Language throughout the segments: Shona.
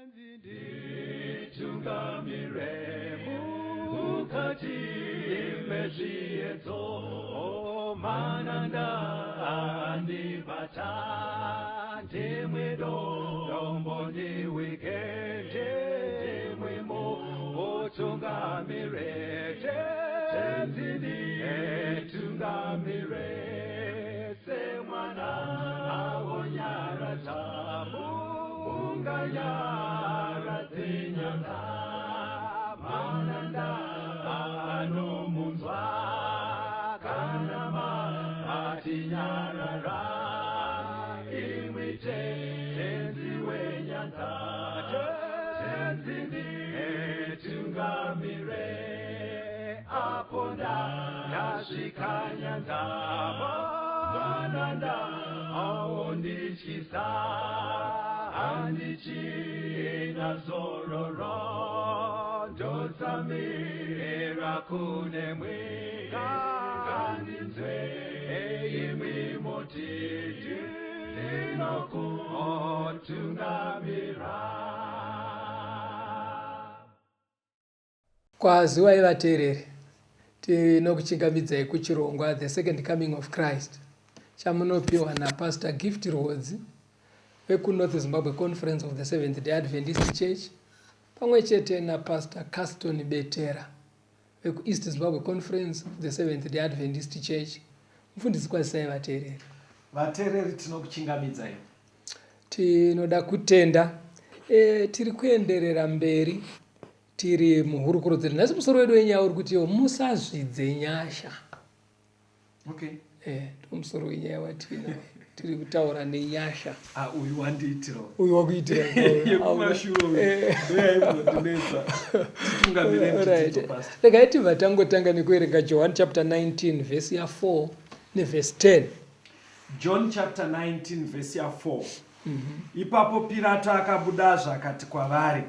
Nditungamire mukati mezviedzo, mananda andibata, ndimwe dombo ndiwike, ndimwe mutungamire, Tenzi nditungamire, semwana awonyaradza munganyaradze nyanga, mananda anomunzwa kana matinyarara, imwi Tenzi wenyanza, Tenzi nditungamire, apo ndasvika nyanza, mananda aondityisa, handichina zororo, ndotsamira kunemwi, ngandinzwe imwi moti ndinokutungamira. Kwaziwai vateereri, tinokuchingamidzai kuchirongwa The Second Coming of Christ chamunopiwa naPastor Gift Rwodzi vekuNorth Zimbabwe Conference of the Seventh Day Adventist Church pamwe chete naPastor Caston Betera vekuEast Zimbabwe Conference of the Seventh Day Adventist Church. Mufundisi, kwazisai vateereri. Vateereri, tinokuchingamidzai. Tinoda kutenda. Tiri kuenderera mberi tiri muhurukuro dzedu. Nhasi musoro wedu wenyaya uri kuti musazvidze nyasha. Okay. Ndomusoro wenyaya watina tiri kutaura nenyasha. Ah, uyu wandiitira. Uyu wakuitira. Yekumashure uyu. Ndoyaimbondinetsa. Titungamire muchidzidzo, Pastor. Regai tibva tangotanga nekuverenga John chapter 19 verse ya 4 neverse 10. John chapter 19 verse ya 4. Ipapo Pirato akabudazve akati kwavari,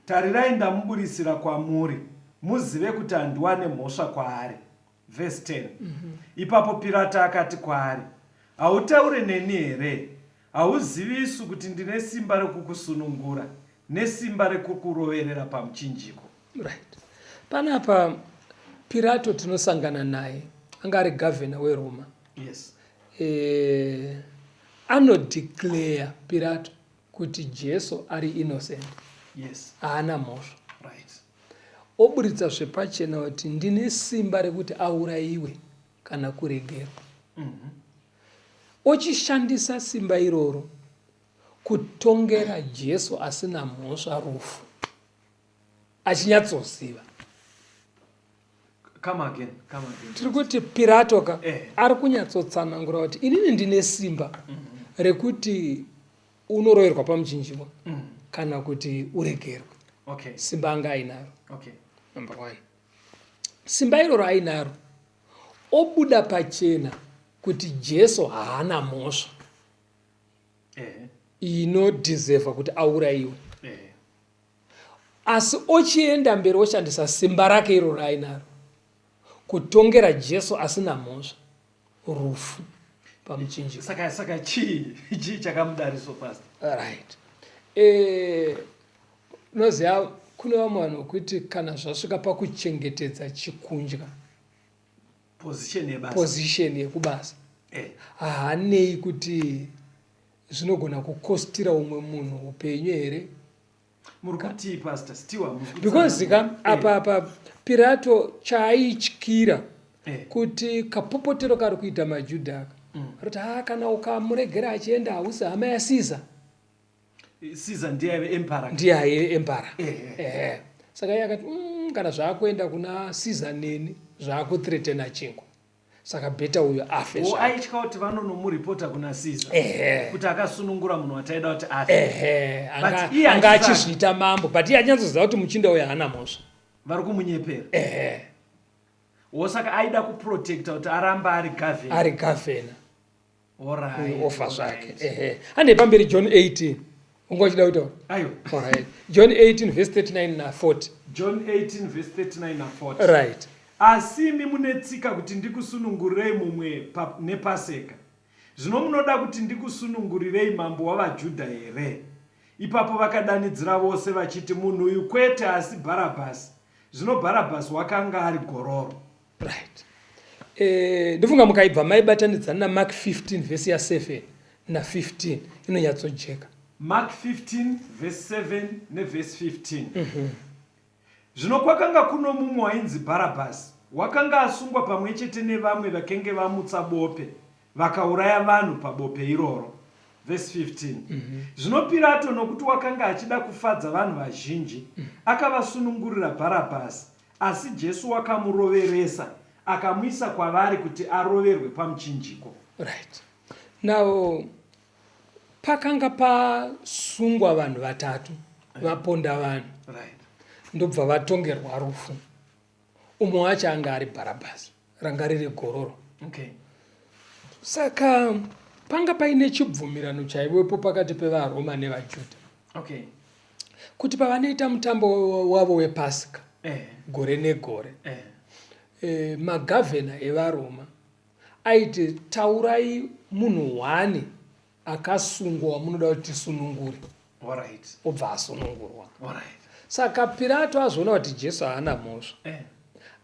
Tarirai ndamuburisira kwamuri, muzive kuti handiwane mhosva kwaari. Verse 10. Ipapo Pirato akati kwaari, Hautaure neni here? Hauzivi isu kuti ndine simba rekukusunungura nesimba rekukuroverera pamuchinjiko? Right. Panapa Pirato tinosangana naye, anga ari gavhena weRoma. Yes. Anodeclare Pirato kuti Jesu ari innocent. Yes. Haana mhosva. Right. Oburitsa zvepachena kuti ndine simba rekuti aurayiwe kana kuregerwa. Ochishandisa simba iroro kutongera Jesu asina mhosva rufu, achinyatsoziva. Come again, come again. Tiri kuti Pirato ka ari kunyatsotsanangura kuti inini ndine simba rekuti unoroverwa pamuchinjikwa kana kuti uregerwe. Simba anga ainaro. Number 1. Simba iroro ainaro, obuda pachena kuti Jesu haana mhosva inodhizevha kuti aurayiwe. Asi ochienda mberi oshandisa simba rake iro raainaro kutongera Jesu asina mhosva rufu pamuchinjikwa. Saka chii chakamudariso, Pastor? Right. Unoziva kune vamwe vanhu vokuti kana zvasvika pakuchengetedza chikundya, position yebasa, position yekubasa, haanei kuti zvinogona kukostira umwe munhu upenyu here. Muri kutii, Pastor Stewart? Muri kuti Because ka apa Pirato chaaityira kuti kapopotero kari kuita maJudha aka, arikuti ha, kana ukamuregera achienda hausi hama yaCaesar. Caesar ndiye aive emperor. Ndiye aive emperor. Saka iye akati, kana zvaakuenda kuna Caesar neni zvaakuthreatena chingwa, saka beta uyo afe zvake. Aitya kuti vanonomuripota kuna Caesar kuti akasunungura munhu wataida kuti afe. But iye Anga achizviita mambo, but iye achinyatsoziva kuti muchinda uyo haana mhosva, vari kumunyepera. Wo saka aida kuprotecta kuti aramba ari governor. Ari governor. Alright, Ofa zvake. Handei pamberi, John 18. Unga uchida kutaura? Aiwa. Alright. John 18 verse 39 na 40. John 18 verse 39 na 40. Right. Asi imi mune tsika kuti ndikusunungurirei mumwe nePaseka. Zvino munoda kuti ndikusunungurirei mambo wavaJudha here? Ipapo vakadanidzira vose vachiti, Munhu uyu kwete, asi Bharabhasi. Zvino Bharabhasi wakanga ari gororo. Right. Eh, ndofunga mukaibva maibatanidza naMark 15 vhesi ya7 na15 inonyatsojeka. Mark 15 vhesi 7 nevhesi 15. Zvino kwakanga kuno mumwe wainzi Bharabhasi, wakanga asungwa pamwe chete nevamwe vakenge vamutsa bope, vakauraya vanhu pabope iroro. Vhesi 15. Zvino Pirato, nokuti wakanga achida kufadza vanhu vazhinji, akavasunungurira Bharabhasi, asi Jesu wakamuroveresa, akamuisa kwavari kuti aroverwe pamuchinjiko. Right. Now, pakanga pasungwa vanhu vatatu vaponda vanhu Right. ndobva vatongerwa rufu. Umwe wacho anga ari Bharabhasi, ranga riri gororo. Okay. Saka panga paine chibvumirano chaivepo pakati pevaRoma nevaJudha Okay. kuti pavanoita mutambo wavo wePasika Eh. gore negore Eh. Magavhena evaRoma aiti taurai munhu hwani akasungwa wamunoda kuti tisunungure. Alright. Obva asunungurwa. Alright. Saka Pirato azoona kuti Jesu haana mhosva.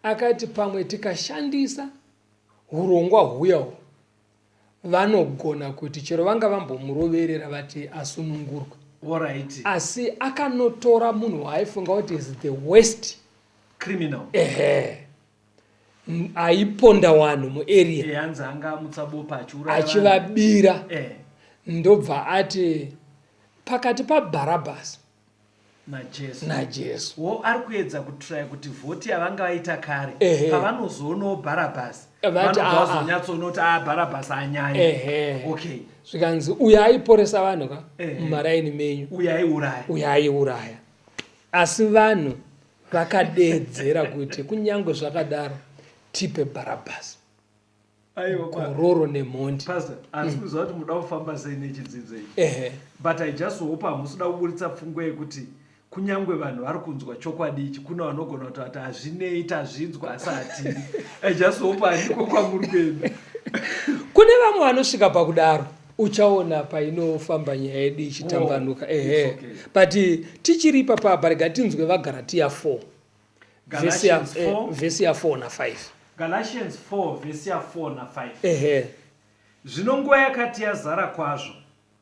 Akati pamwe tikashandisa hurongwa huya uhu vanogona kuti chero vanga vambomuroverera vati asunungurwe. Alright. Asi akanotora munhu waaifunga kuti is the worst criminal. Ehe. Aiponda wanhu muarea. Eh, hanzi anga amutsa bopa achiuraya vanhu. Achivabira. Eh. Ndobva ati pakati paBharabhasi naJesu. naJesu. Wo ari kuedza kutraya kuti vhoti yavanga vaita kare Ehe. pavanozoonawo Bharabhasi Vati, vanobva "Ah, ah." vazonyatsoona kuti a Bharabhasi anyanya. Ehe. Okay. Zvikanzi uyo aiporesa vanhu ka Ehe. mumaraini menyu Uyo aiuraya. uyo aiuraya. Asi vanhu vakadeedzera kuti kunyange zvakadaro tipe Bharabhasi. Aiwa, Gororo nemhondi. Pastor, handisi kuziva kuti muda kufamba sei nechidzidzo ichi. Ehe. But I just hope hamusi kuda kuburitsa pfungwa yekuti kunyangwe vanhu vari kunzwa chokwadi ichi kune vanogona kutaura kuti hazvinei tazvinzwa asi hatidi. I just hope handiko kwamuri kuenda. Kune vamwe vanosvika pakudaro. Uchaona painofamba nyaya yedu ichitambanuka. Oh, Ehe. it's okay. But tichiri ipapa rega tinzwe vaGaratiya 4. Vhesi ya Galatians 4. vhesi ya 4 na 5. Galatians 4 vhesi ya 4 na 5. Ehe. Zvino nguva yakati yazara kwazvo,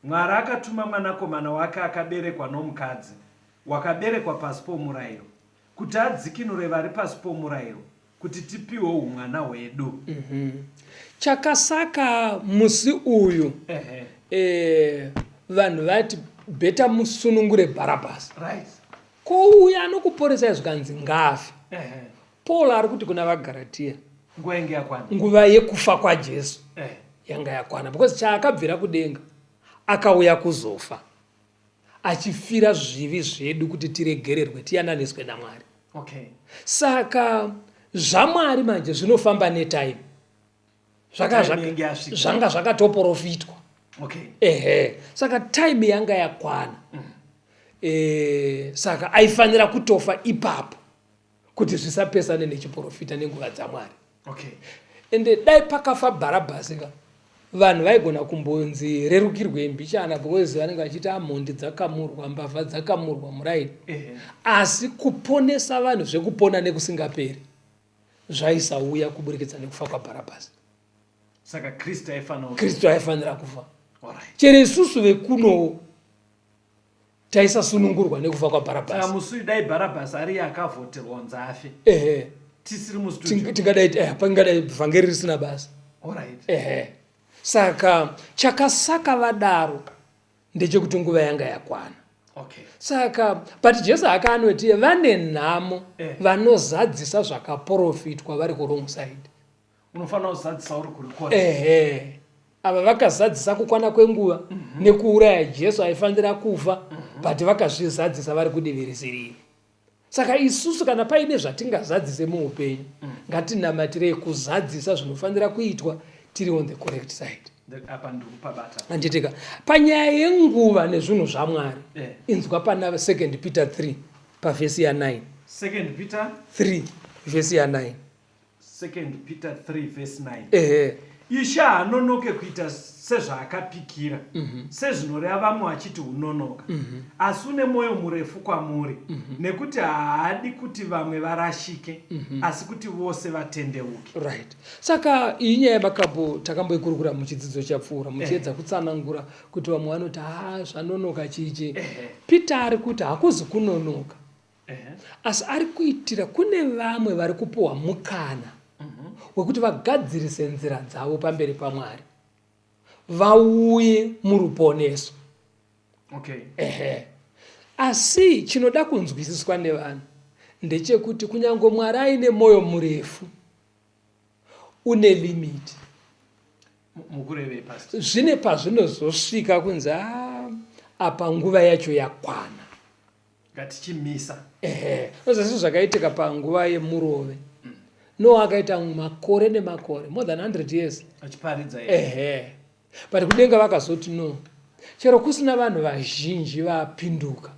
Mwari akatuma Mwanakomana wake akaberekwa nomukadzi, wakaberekwa pasi pomurayiro, kuti adzikinure vari pasi pomurayiro, kuti tipiwe umwana hwedu. Chakasaka musi uyu Ehe. vanhu vati better musunungure Bharabhasi. Right. Ko uya anokuporesai zvikanzi ngaafe. Ehe. Paul ari kuti kuna vaGaratia Nguva yange yakwana. nguva yekufa kwaJesu Eh. yanga yakwana because chaakabvira kudenga akauya kuzofa achifira zvivi zvedu kuti tiregererwe tiyananiswe naMwari. Okay. Saka zvaMwari manje zvinofamba netime. Zvaka Time yange yasvika. Zvanga zvakatoprofitwa. Okay. Ehe. Saka time yanga yakwana. Saka aifanira kutofa ipapo kuti zvisapesane nechiprofita nenguva dzaMwari. Okay. Ende dai pakafa Bharabhasi ka vanhu vaigona kumbonzi rerukirwe mbichana because vanenge vachiti amhondi dzakamurwa, mbavha dzakamurwa muraini. Asi kuponesa vanhu zvekupona nekusingaperi zvaisauya kuburikidza nekufa kwaBharabhasi. Saka Kristu aifanira kufa. Kristu aifanira kufa. Alright. Chero isusu vekunowo taisasunungurwa nekufa kwaBharabhasi. Saka musi uyu dai Bharabhasi ariye akavhoterwa kunzi afe. Ehe. Tisiri mustudio. Tingadai pangadai vhangeri risina basa. Alright. Ehe. Saka chakasaka vadaro ndechekuti nguva yanga yakwana. Okay. Saka but Jesu akaanoti vane nhamo vanozadzisa zvakaprofitwa vari ku wrong side. Unofanira kuzadzisa uri kuri Ehe. Ava vakazadzisa kukwana kwenguva nekuuraya Jesu aifanira kufa but vakazvizadzisa vari kudivi risiriri. Saka isusu kana paine zvatingazadzise muupenyu ngatinamatirei kuzadzisa zvinofanira kuitwa tiri on the correct side. Apa ndikupabata. Handitika panyaya yenguva nezvinhu zvaMwari inzwa pana 2 Peter 3 pavhesi ya 9. 2 Peter 3 vhesi ya 9. 2 Peter 3 verse 9. Ehe. Ishe haanonoke kuita sezvaakapikira, sezvinoreva vamwe vachiti unonoka, asi une mwoyo murefu kwamuri, nekuti haadi kuti vamwe varashike, asi kuti vose vatendeuke. Right. Saka iyi nyaya yemakapu takamboikurukura muchidzidzo chapfuura muchiedza kutsanangura kuti vamwe vanoti ha zvanonoka chii chii. Peter ari kuti hakuzi kunonoka. Asi ari kuitira kune vamwe vari kupiwa mukana wekuti vagadzirise nzira dzavo pamberi paMwari vauye muruponeso. Okay. Ehe. Asi chinoda kunzwisiswa nevanhu ndechekuti kunyange Mwari aine mwoyo murefu une limit. Mukurevei pastor? Zvine pazvinozosvika kunzi ah, apa nguva yacho yakwana. Ngatichimisa. Ehe. Ndozvese zvakaitika panguva yemurove. Noah akaita makore nemakore, more than 100 years. Achiparidza. Ehe. But kudenga vakazoti no. Chero kusina vanhu vazhinji vapinduka.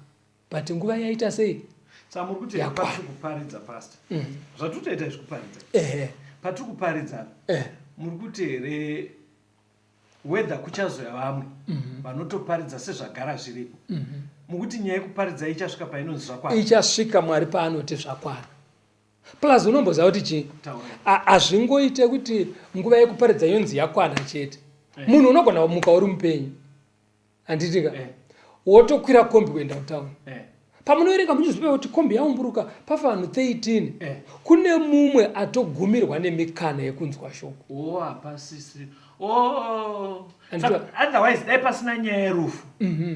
But nguva yaita sei? Saka muri kuti patiri kuparidza pastor. Zvatiri kutoita izvi kuparidza. Ehe. Patiri kuparidza. Eh. Muri kuti here whether kuchazouya vamwe vanotoparidza sezvagara zviripo. Mukuti nyaya yekuparidza ichasvika painonzi zvakwana. Ichasvika Mwari paanoti zvakwana. Plus unomboziva kuti chii? Hazvingoite kuti nguva yekuparidza yonzi yakwana chete. Munhu unogona kumuka uri mupenyu. Handitika? Wotokwira kombi kuenda kutown. Pamunoverenga muchiziva kuti kombi yaumburuka pafa vanhu 13. Kune mumwe atogumirwa nemikana yekunzwa shoko. Oh, hapasisiri. Oh. Otherwise dai pasina nyaya yerufu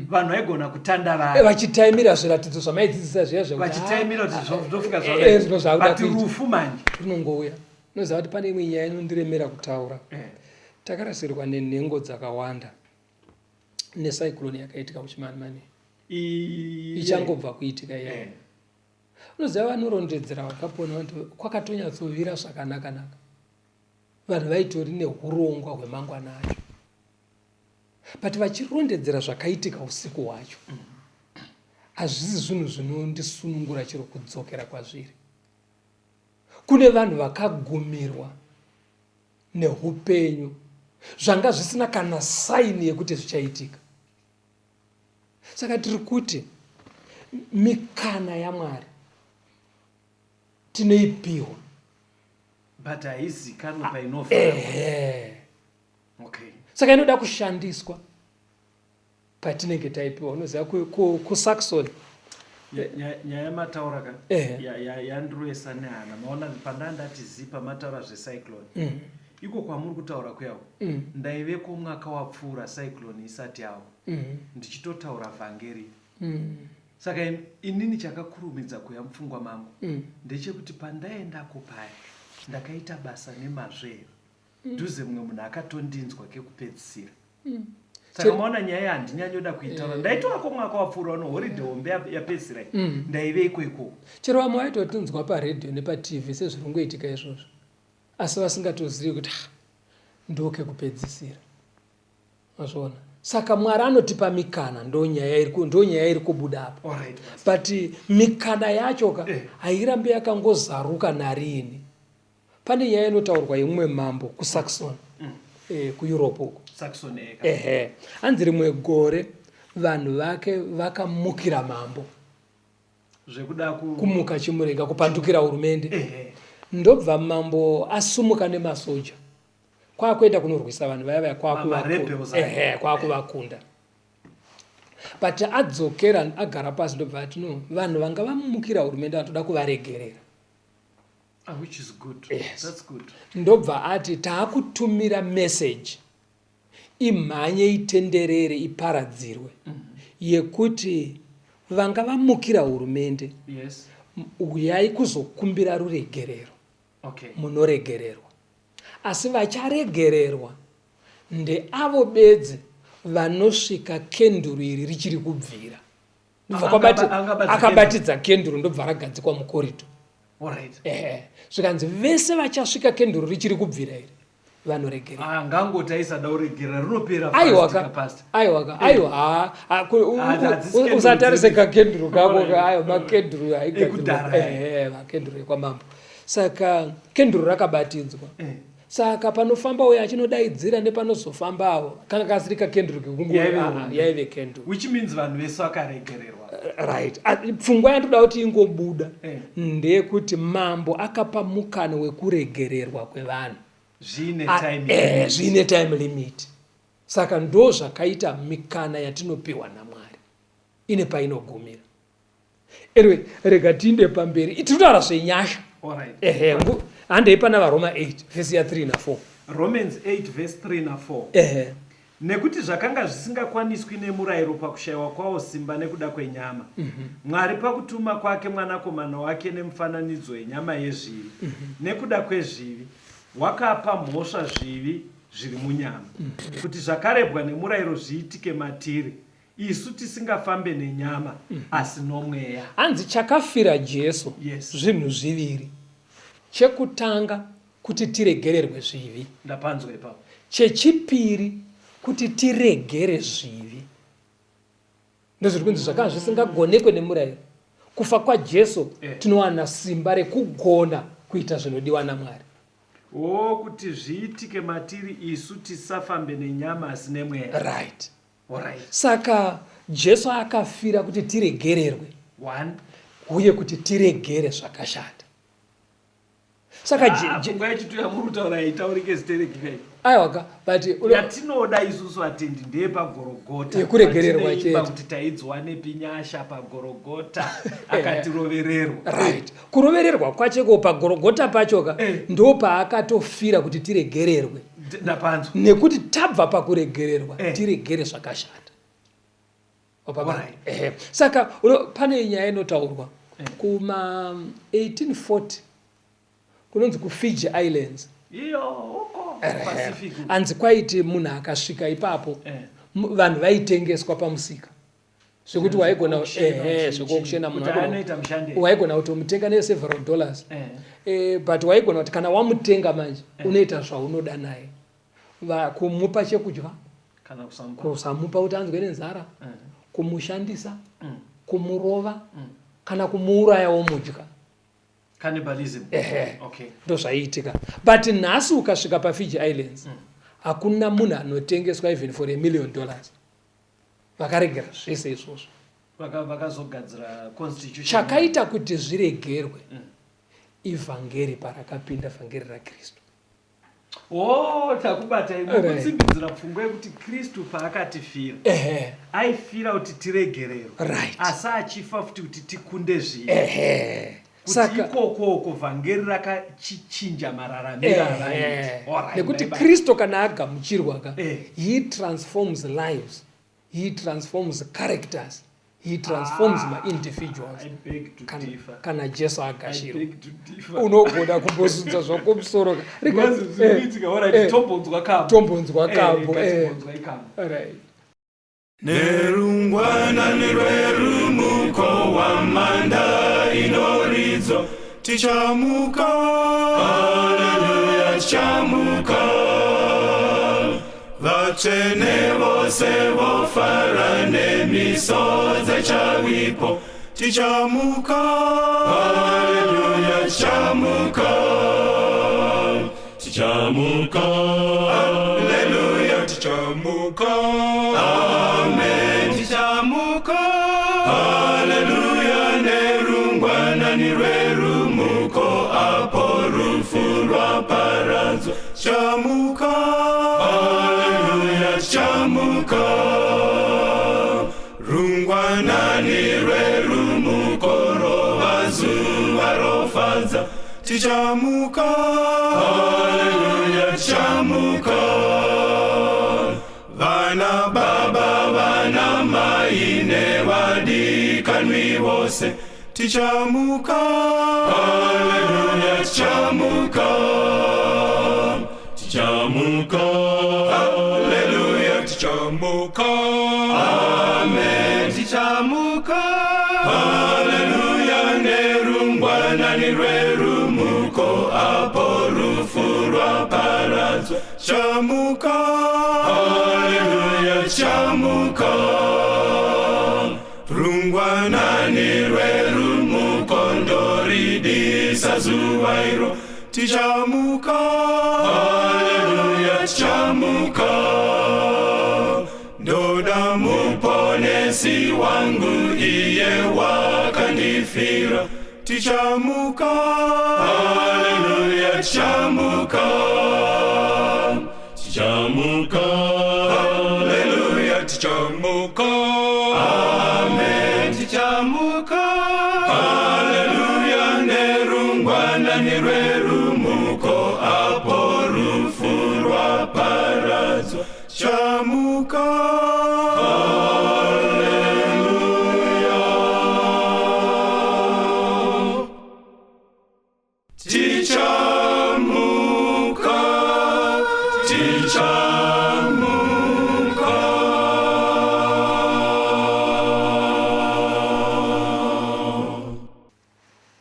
vanhu vaigona kutandavara vachitaimira zviratidzo zvamaidzidzisa zviya zve vachitaimira kuti zvofika zvakuti rufu manje rinongouya. Unoziva kuti pane imwe nyaya inondiremera kutaura. Takarasirwa nenhengo dzakawanda necyclone yakaitika kuChimanimani ichangobva kuitika iya. Unoziva vanorondedzera vakapona vanoti kwakatonyatsovira zvakanaka-naka. Vanhu vaitori nehurongwa hwemangwana acho. But vachirondedzera zvakaitika usiku hwacho. Hazvisi zvinhu zvinondisunungura chero kudzokera kwazviri. Kune vanhu vakagumirwa nehupenyu zvanga zvisina kana saini yekuti zvichaitika. Saka tiri kuti mikana yaMwari tinoipiwa but haizikanwe painobva. Ehe. Okay. Saka inoda kushandiswa patinenge taipiwa. Unoziva kuSaxon nyaya yamataura ka yandiroesa nehana maona pandaa ndati zi pamataura zvecyclone iko kwamuri kutaura kuyawo ndaiveko mwaka wapfuura cyclone isati yawo ndichitotaura vhangeri. Saka inini chakakurumidza kuya mupfungwa mangu ndechekuti pandaendako paya ndakaita basa nemazvo here dhuze mumwe munhu akatondinzwa kekupedzisira. Saka maona nyaya handinyanyoda kuitaura. Ndaitovako mwaka wapfuura uno holiday hombe yapedzisira iyi. Ndaive iko ikoko. Chero vamwe vaitotinzwa paredhiyo nepatv sezviri kungoitika izvozvo asi vasingatozivi kuti ah, ndokekupedzisira. Mazviona? Saka Mwari anotipa mikana, ndonyaya iri ndonyaya iri kubuda apa. Alright. But mikana yacho ka hairambi yakangozaruka nariini. Pane nyaya inotaurwa yemumwe mambo kuSaxon kuEurope uko. Saxon eka. Ehe. Hanzi rimwe gore vanhu vake vakamukira mambo. Zvekuda ku kumuka chimurega kupandukira hurumende. Ehe. Ndobva mambo asumuka nemasoja. Kwakuenda kunorwisa vanhu vaya vaya kwakuvakunda. But adzokera agara pasi ndobva ati no vanhu vanga vamukira hurumende vanotoda kuvaregerera. Ah, which is good. Yes. That's good. Ndobva ati taakutumira message imhanye itenderere iparadzirwe yekuti vanga vamukira hurumende Yes. Uyai kuzokumbira ruregerero. Okay. Munoregererwa. Asi vacharegererwa ndeavo bedzi vanosvika kenduru iri richiri kubvira. Ndobva akabatidza kenduru ndobva ragadzikwa mukorito. Alright. Ehe. Zvikanzi vese vachasvika kenduru richiri kubvira iri vanoregerera. Ah, ngangoti aisada kuregerera rinopera Aiwa ka. Aiwa ka. Aiwa ha. Usatarise kakenduru kako ka. Aiwa makenduru aigadzirwa. Ehe, makenduru ekwamambo. Saka kenduru rakabatidzwa. Saka panofamba uyo achinodaidzira nepanozofambawo kanga kasiri kakenduru kekungoyaive kenduru, which means vanhu vese vakaregererwa. Right, pfungwa yandoda kuti ingobuda ndeyekuti mambo akapa mukana wekuregererwa kwevanhu zvine time, time limit. Saka ndo zvakaita mikana yatinopiwa naMwari ine painogumira. Anyway, rega tiinde pamberi, tiri kutaura zvenyasha. Ehe, handei pana vaRoma 8 vhesi ya3 na4. Romans 8 vhesi 3 na4. Ehe. Nekuti zvakanga zvisingakwaniswi nemurayiro pakushayiwa kwawo simba nekuda kwenyama, Mwari pakutuma kwake Mwanakomana wake nemufananidzo wenyama yezvivi, nekuda kwezvivi, wakapa mhosva zvivi zviri munyama, kuti zvakarebwa nemurayiro zviitike matiri, isu tisingafambe nenyama, asi nomweya. Hanzi chakafira Jesu zvinhu zviviri. Chekutanga, kuti tiregererwe zvivi. Ndapanzwa ipapo. Chechipiri, kuti tiregere zvivi. Ndozviri kunzi zvakanga zvisingagonekwe nemurayiro. Kufa kwaJesu tinowana simba rekugona kuita zvinodiwa naMwari. O, kuti zviitike matiri isu tisafambe nenyama asi nemweya. Right. Alright. Saka Jesu akafira kuti tiregererwe One. uye kuti tiregere zvakashata. Saka Pfungwa yechitatu yamuri kutaura haitaurike zitereki. Aiwaka, but yatinoda isusu atendi ndeyepagorogota. Yekuregererwa. Patinoimba chete. Kuti taidzwanepi nyasha pagorogota akatirovererwa. Right, kurovererwa kwacheko pagorogota pachoka ndo paakatofira kuti tiregererwe. Ndapanzwa. Nekuti tabva pakuregererwa, tiregere zvakashata. Alright. Ehe. Saka pane nyaya inotaurwa kuma 1840 kunonzi kuFiji Islands. Iyo uko Pacific. Hanzi kwaiti munhu akasvika ipapo, vanhu vaitengeswa pamusika zvekuti waigona ehe zvekuauctiona munhu Kuti anoita mushande. Waigona kutomutenga neseveral dollars. But waigona kuti kana wamutenga manje, unoita zvaunoda naye, kumupa chekudya kana kusamupa. Kusamupa kuti anzwe nenzara, kumushandisa, kumurova kana kumuuraya womudya. Cannibalism. Ehe. Okay. Ndo zvaiitika. But nhasi ukasvika paFiji Islands, hakuna munhu anotengeswa even for $1 million. Vakaregera zvese izvozvo. Vakazogadzira constitution. Chakaita kuti zviregerwe, ivhangeri parakapinda, vhangeri raKristu. O, takubata imwe. Kutsimbidzira pfungwa yekuti Kristu paakatifira, aifira kuti tiregererwe, asi achifa futi kuti tikunde zvivi, kuti Saka ikokoko vhangeri rakachichinja mararamiro avaiti. Alright, nekuti ndaibata. Kristu kana agamuchirwa ka, he transforms lives, he transforms characters, he transforms maindividuals. I beg to differ. Kana Jesu I agashirwa, beg to differ. Unogona kumbozunza zvako musoro ka. Because zviri kuitika, alright, tombonzwa kambo. Tombonzwa kambo. Ngatimbonzwa ikambo. Alright. Nerungwanani rwerumuko hwamanda inoridzwa, tichamuka, haleluya, tichamuka. Vatsvene vose vofara nemisodzi chavipo, tichamuka, haleluya, tichamuka, tichamuka, haleluya, tichamuka, amen, tichamuka, haleluya. Nerungwanani rwerumuko apo rufu rwaparadzwa, tichamuka, haleluya, tichamuka. Rungwanani rwerumuko rova zuva rofadza, tichamuka, haleluya, tichamuka. Vana baba, vana mai nevadikanwi vose, tichamuka, haleluya, tichamuka, tichamuka, haleluya, tichamuka, amen, tichamuka, haleluya. Nerungwanani rwerumuko apo rufu rwaparadzwa, tichamuka, haleluya, tichamuka. Rungwanani rwerumuko ndoridisa zuva iro. Tichamuka, haleluya, tichamuka. Ndoda muponesi wangu, iye wakandifira. Tichamuka, haleluya, tichamuka. Tichamuka, haleluya, tichamuka. Amen, tichamuka. Haleluya, nerungwanani rwerumuko, apo rufu rwaparadzwa. Chamuka, haleluya. Tichamuka, tichamuka.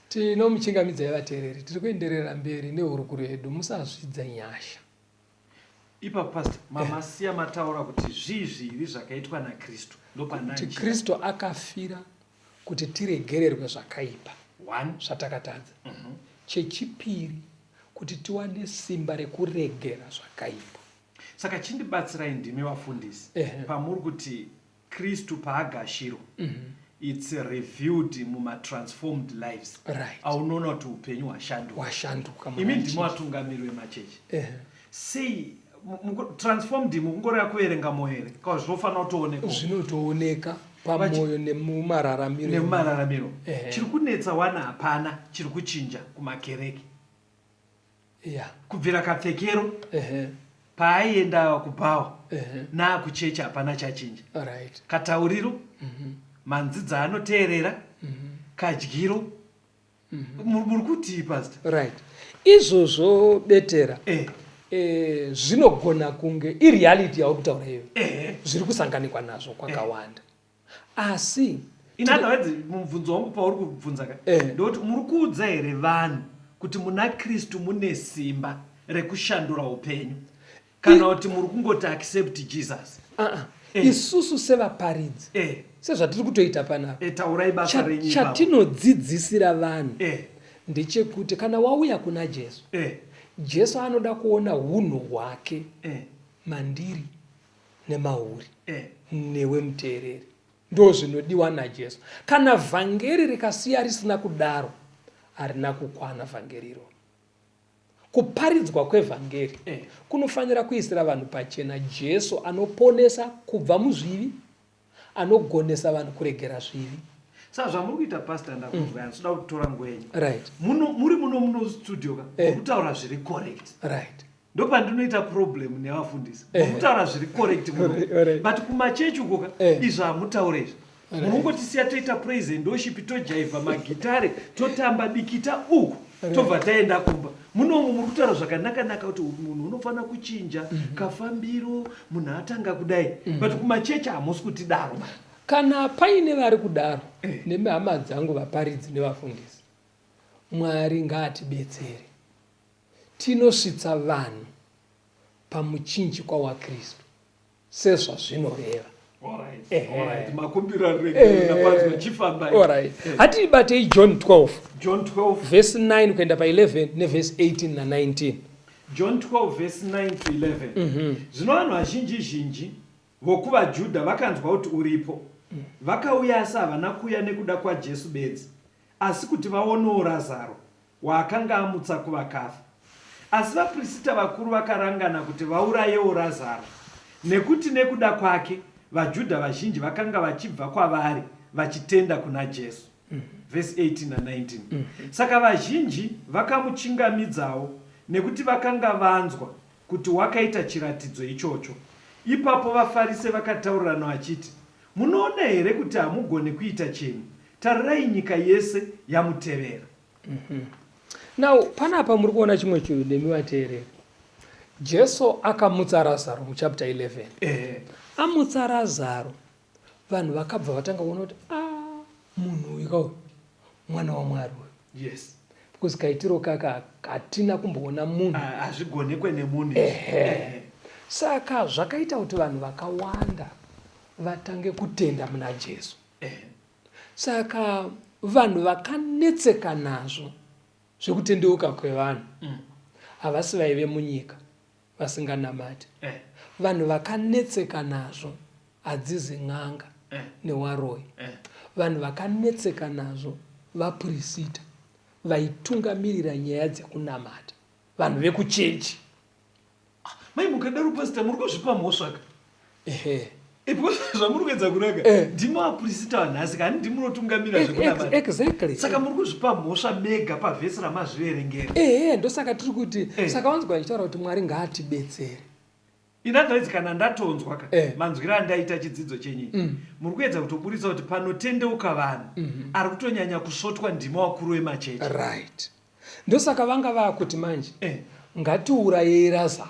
Tinomuchingamidzai vateereri, tiri kuenderera mberi nehurukuro yedu Musazvidza Nyasha. Ipapo pastor, mamasiya mataura kuti zvii zvivi zvakaitwa naKristu, Kuti ndopandanji Kristu akafira kuti tiregererwe zvakaipa one zvatakatadza. Chechipiri, kuti tiwane simba rekuregera zvakaipa. Saka chindibatsirai ndimi vafundisi. Pamuri kuti Kristu paagashirwa, it's revealed mumatransformed lives. Aunoona kuti upenyu hwashanduka. Hwashanduka. Imi ndimi vatungamiri vemachechi. Sei transformed mukungoreva kuverenga mwoyo here, kana zvinofanira kutoonekwa? Zvinotooneka pamwoyo nemumararamiro. Nemumararamiro. Chiri kunetsa wana hapana chiri kuchinja kumakereke. Kubvira kapfekero paaienda kubhawa naakuchechi hapana chachinja. Katauriro, manzi dzaanoteerera, kadyiro. Muri kutii, pastor? Right, izvozvo betera zvinogona kunge ireality yauri kutaura iyoyo, zviri kusanganikwa nazvo kwakawanda, asi In other words, mubvunzo wangu pauri kubvunza ka, ndekuti muri kuudza here vanhu kuti muna Kristu mune simba rekushandura upenyu, kana kuti muri kungoti accept Jesus? Ah, isusu sevaparidzi, sezvatiri kutoita panapa, Taurai basa renyu ipapo. Chatinodzidzisira vanhu ndechekuti kana wauya kuna Jesu, Jesu anoda kuona unhu hwake mandiri nemauri newe muteereri. Ndo zvinodiwa naJesu. Kana vhangeri rikasiya risina kudaro, harina kukwana vhangeri iroro. Kuparidzwa kwevhangeri kunofanira kuisira vanhu pachena Jesu anoponesa kubva muzvivi, anogonesa vanhu kuregera zvivi. Saka zvamuri kuita, pastor, ndakunzwa, handisida kutora nguva yenyu. Muno muri muno muno studio ka, murikutaura zviri correct. Ndopandinoita problem nevafundisi. Murikutaura zviri correct muno, but kumachechi uko ka, izvo hamutaure izvi. Munongotisiya toita praise and worship, tojaivha magitare, totamba dikita uku, tobva taenda kumba. Munomu muri kutaura zvakanaka-naka kuti munhu unofanira kuchinja kafambiro, munhu atanga kudai, but kumachechi hamusi kutidaro. Kana paine vari kudaro, nemihama dzangu vaparidzi nevafundisi, Mwari ngaatibetsere tinosvitsa vanhu pamuchinjikwa waKristu sezvazvinoreva. Alright, makumbiro aregerera panzwa, chifambai. Alright. Hatibatei John 12, John 12, vhesi 9 kuenda pa11 nevhesi 18 na19. John 12 verse 9 to 11. Zvino vanhu vazhinji zhinji vokuvaJudha vakanzwa kuti uripo, vakauya, asi havana kuuya nekuda kwaJesu bedzi, asi kuti vaonewo Razaro, waakanga amutsa kuvakafa. Asi vaprisita vakuru vakarangana kuti vaurayewo Razaro, nekuti nekuda kwake vaJudha vazhinji vakanga vachibva kwavari vachitenda kuna Jesu. Vhesi 18 na19. Saka vazhinji vakamuchingamidzawo, nekuti vakanga vanzwa kuti wakaita chiratidzo ichocho. Ipapo vaFarise vakataurirana vachiti, Munoona here kuti hamugoni kuita chinhu? Tarirai, nyika yese yamutevera. Now panapa muri kuona chimwe chinhu nemi vateereri. Jesu akamutsa Razaro muchapter 11. Amutsa Razaro, vanhu vakabva vatanga kuona kuti a munhu uyu kauyu mwana waMwari uyu. Because kaitiro kaka hatina kumboona munhu. Hazvigonekwe nemunhu. Saka zvakaita kuti vanhu vakawanda vatange kutenda muna Jesu. Saka vanhu vakanetseka nazvo. zvekutendeuka kwevanhu havasi vaive munyika vasinganamate. Vanhu vakanetseka nazvo hadzizi n'anga newaroyi. Vanhu vakanetseka nazvo vapurisita vaitungamirira nyaya dzekunamata, vanhu vekuchechi. Mai mukadaro pastor muri kuzvipa mhosva ka. Ehe. Eh, because zvamuri kuedza kurega Eh. ndimi vapurisita vanhasi kani ndimi munotungamira zvekunamata. Exactly. Saka muri kuzvipa mhosva mega pavhesi ramazviverengera. Ehe, ndosaka tiri kuti Eh. saka wanzwa ndichitaura kuti Mwari ngaatibetsere. In other words kana ndatonzwa ka Eh. manzwiro andaita chidzidzo chenyu ichi muri kuedza kutoburitsa kuti panotendeuka vanhu ari kutonyanya kusvotwa ndimi vakuru vemachechi. Right. Ndosaka vanga vakuti manje Eh. ngatiurayei Razaro.